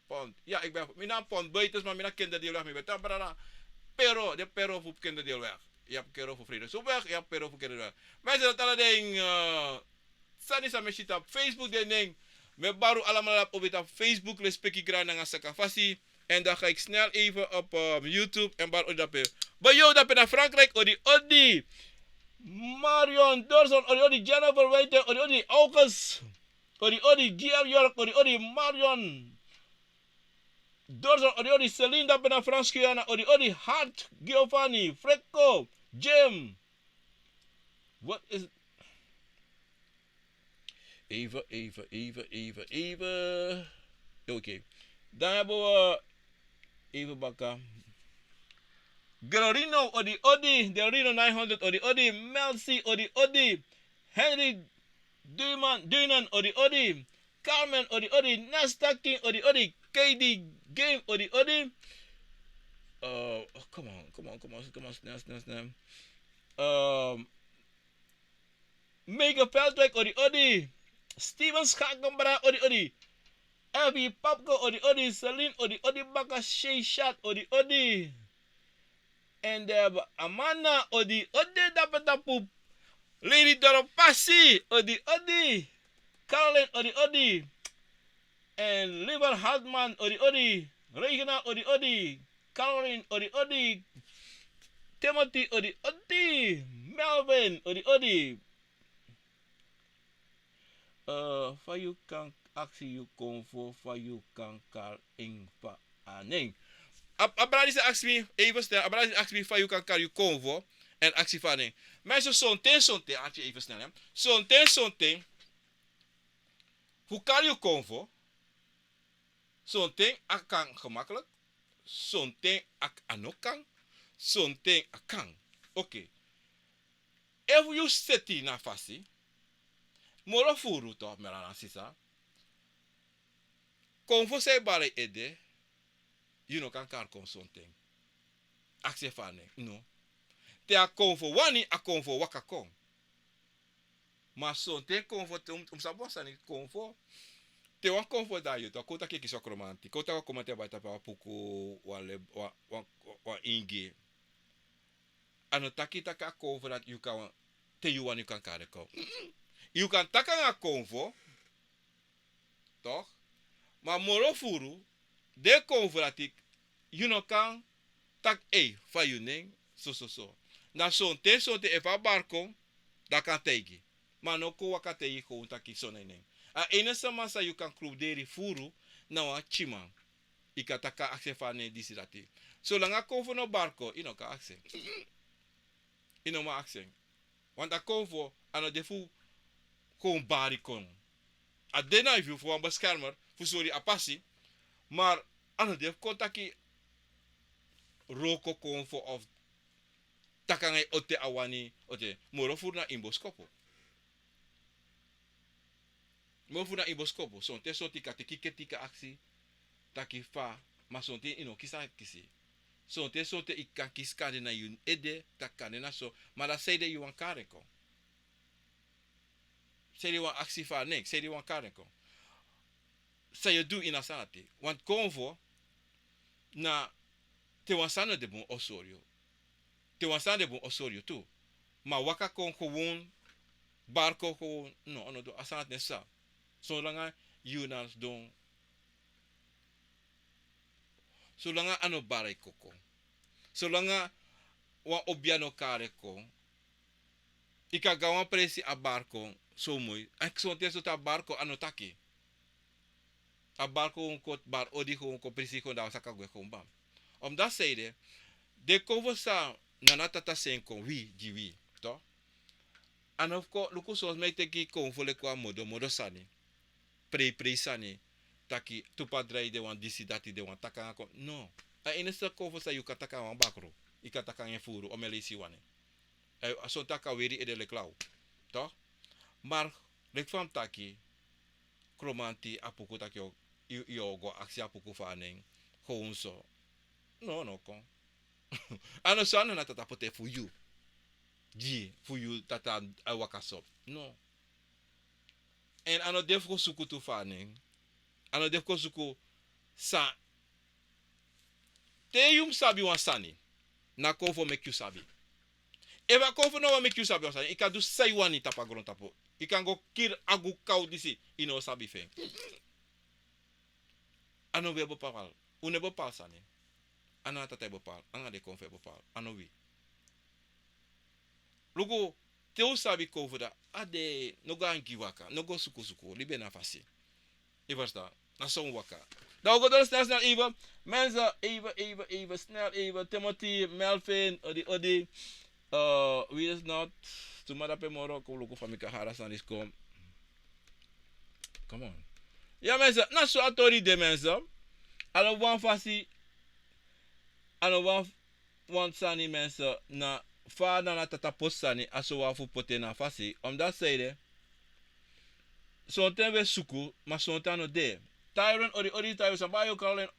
Pont. Ja, ik ben, mi na Pont Buitens, maar mi na Kinderdeel weg, mi ben tan brada. Pero, de pero fu Kinderdeel weg. Ya Pero fu Vredeshoofdweg, ya Pero fu Kinderdeel weg. Mensen, dat allemaal ding, eh, sani san mi si tapu Facebook den nen. Mi e bari un alamala dati opo tapu Facebook, respeki grani nanga saka fasi. En dan ga ik snel even op, eh, YouTube en bari odi dape. Beyo dape na Frankrijk, odi odi. Marion Dorson, odi odi. Jennifer Weiter, odi odi. August, odi odi. G R York, odi odi. Marion Dorson, odi odi. Celine dape na Frans Guyana, odi odi. Hart, Giovanni, Frecco, Jim. Wat is, even, even, even, even, even. Oké. Dan hebben we even baka. Gerolino, odi odi. Gerolino nine hundred, odi odi. Melcy, odi odi. Henry Duiman, Duinan, odi odi. Carmen, odi odi. Nesta King, odi odi. K D Game, odi odi. Uh, oh, come on, come on, come on, come on, snel, snel, snel. Um, Mega Veldwijk, odi odi. Steven Schakenbra, odi odi. F B Papko, odi odi. Celine, odi odi. Baka Sheishat, odi odi. En dan hebben we Amanda, odi odi. Dape tapu Lady Doropasi, odi odi. Caroline, odi odi. En Liver Hartman, odi odi. Regina, odi odi. Caroline, odi odi. Timothy, odi odi. Melvin, odi odi. Eh, fa yu kan aksi yu konfo, fa yu kan kari en fa a nen. A, a brada disi aksi mi, even snel, a brada disi aksi mi fa yu kan kari yu konfo en aksi fa a nen. Ma so sonten, sonten, arki even snel, hè. Sonten, sonten, fu kari yu konfo, sonten a kan gemakkelijk, sonten a, a no kan, sonten a kan. Oké. Efu yu seti na fasi, moro furu toch, mi brada nanga sisa. Konfo san yu bari ede, yu no kan kari kon sonten. Aksi en fa a nen, no. Te a konfo wani, a konfo waka kon. Ma sonten konfo, te un, un sabi wan sani konfo. Te wan konfo de na yu, te a kon taki e kisi wan kromanti. Kon taki wan kromanti e bai tapu wan puku, wan le, wan, wan, wan ingi. A no taki taki a konfo dati yu kan, te yu wani yu kan kari kon. Yu kan taki nanga konfo, toch? Ma moro furu, den konfo dati, yu no kan taki, ei, fa yu nen, so, so, so. Na sonten, sonten efu a bari kon, dan a kan taigi. Ma a no kon waka taigi kon taki so na en nen. A enigi sama san yu kan kruderi furu, na wan pikinman. Yu kan taki aksi en fa a nen, disi, dati. Solanga konfo no bari kon, yu no kan aksi en. Yu no man aksi en. Want a konfo, a no de fu kon bari kon. A de na yu fu wan beschermer, fu sori a pasi. Maar a no de fu kon taki wroko konfo of taki nanga yu ote a wani, ote, moro furu na ini boskopu. Moro furu na ini boskopu, sonten, sonten yu kan teki ketika aksi, taki fa, ma sonten yu no kisi san kisi. Sonten, sonten yu kan kisi kande na yu ede, taki kande na so, ma dan sanede yu wani kari en kon. Sanede yu wani aksi fa a nen, sanede yu wani kari en kon. San yu o du ini a sani dati. Want konfo, na te wan sani no de bun o sori yu. Te wan sani de bun o sori yu tu. Ma waka kon gewoon, bari kon gewoon, no, a no du, a sani dati no e psa. Solanga yu na sidon, solanga a no bari kon. Solanga wan obia no kari kon. Yu kan go na wan presi a bari kon, so moi. A sonten, sonten a bari kon, a no taki. A bari kon, kon bari odi, kon, kon presi, kon, dan a saka gwe kon bam. Omdat sanede, den konfo san nana tata seni kon wi, gi wi, toch? A no fu kon, luku, son sma e teki konfo leki wan modo, modo sani. Preiprei sani. taki tu padrai de wan disi dati de wan taki nanga kon. No. A ini stel kon fu san yu kan taki nanga wan bakru, yu kan taki nanga en furu, o mi e leisi yu wani. A son taki a weri ede leki law. Tok. Mar leki fa mi taki, kromanti a puku taki yu o go aksi a puku fu a nen. Gewoon so. No, no kon. A no so a no na tata pote fu yu. Gi fu yu tata a waka so. No. Èn a no de fu go suku tu fu a nen. A no de fu go suku san. Te yu mus sabi wan sani, na kon fu o meki yu sabi. Efu a kon fu no wani meki yu sabi wan sani, yu kan du san yu wani tapu a grontapu. Yu kan go kiri agu kaw disi, yu no o sabi fu en. A no wi e bepal. Un no e bepal sani. A no a tata e bepal, anga den kon fu e bepal. A no wi. Luku, te un sabi kon fu dati, a de, no go angin waka, no go suku suku, libi en na fasi. Yu ferstan? Na so un waka. Dan un go doro snel snel even. Mensen, even, even, even, snel even. Timothy, Melvin, odi, odi. Eh, wie is not? Tuma dape moro, kon luku fa mi kan hari a sani disi kon. Come on. Ya mensen, na so a tori de mensen. A no wan fasi, a no wan, wan sani mensen, na fa na na tata poti sani, a so wan fu poti en na fasi. Omdat zij de, sonten wi e suku, ma sonten a no de. Tyron, odi, odi, Tyron, san bari yu, Caroline,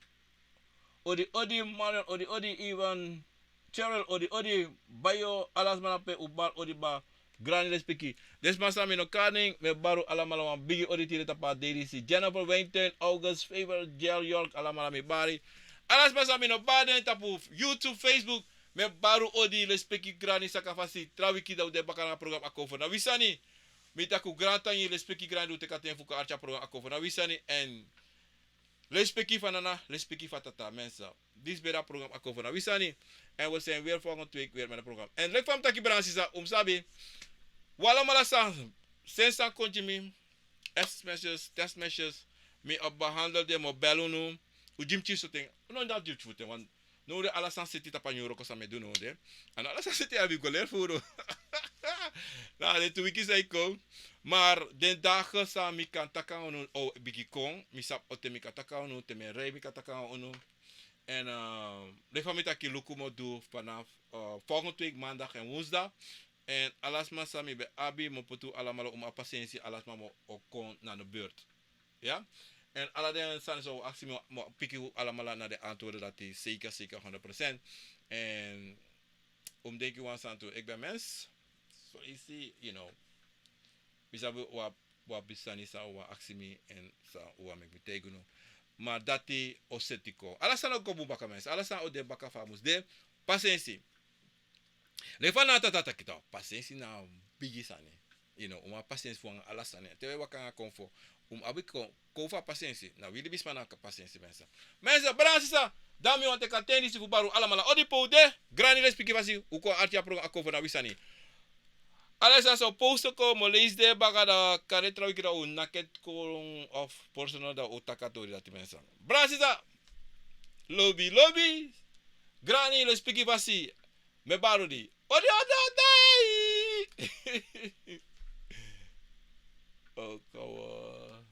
odi, odi, Marion, odi, odi, even Cheryl, odi, odi, bari yu, ala sma na pe un bari odi bari. Grani lespeki. Den sma san mi no kari nen, mi e bari un alamala wan bigi odi tide tapu a dei disi. Jennifer, Wayne, August, Favor, Jel, York, alamala mi bari. Ala sma san mi no bari den tapu YouTube, Facebook, mi e bari un odi, lespeki, grani, saka fasi. Tra wiki dan un de baka na program Akomfo na wi sani. Mi taki un grantangi, lespeki, grani, di un teki a ten fu kon arki a program Akomfo na wi sani. Èn lespeki fu a nana, lespeki fu a tata, mensen. Disi ben de a program Akomfo na wi sani. En we zijn weer volgende week weer met een program. En leki fa mi taki, brada, sisa, un mus sabi, un alamala san, seni san kon gi mi, S M S's, text messages, mi o behandel den, mi o bel unu, un gi mi kisi fu ten, un no dati gi mi kisi fu ten, want now den ala sani seti tapu a nyun wroko san mi e du now de. A no ala sani seti a abi go leri furu. Na den tu wiki san e kon. Maar den dagen san mi kan taki nanga unu o bigin kon, mi sabi on ten mi kan taki nanga unu, te mi e rei mi kan taki nanga unu. En, eh, leki fa mi taki, luku mi o du vanaf, eh, volgende week maandag en woensdag. En ala sma san mi ben abi, mi o poti un alamala, un mus abi pasensi, ala sma mus o kon na de beurt. Ya? En ala den sani san un aksi, mi o, mi o piki un alamala na den antwoorden dati, zeker, zeker, honderd procent. En un mus denki wan sani tu, ik ben mens. So easy, you know. Mi sabi un abi, un abi sani san un wani aksi mi, en san un wani meki mi taigi unu. Ma dati o seti kon. Ala sani o kon bun baka, mensen. Ala sani o de baka fa a mus de. Pasensi. Leki fa na tata taki tu, pasensi na bigi sani. You know, un mus abi pasensi fu anga ala sani. Te wi e waka nanga Akomfo, un mus abi kon, kon fu a pasensi. Na wi libisma na pasensi, mensen. Mensen, brada, sisa, dan mi wani teki a ten disi fu bari un alamala odi pe un de, grani, lespeki, fasi, un kon arki a program Akomfo na wi sani. Ala san so post kon, mi o leisi den baka, dan kande tra wiki dan un naki en kon of personal dan un taki a tori dati, mensen. Brada, sisa, lobi, lobi, grani, lespeki, fasi, mi e bari odi. Odi, odi, odi! Oh, come on.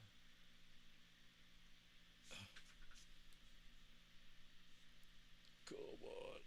Come on,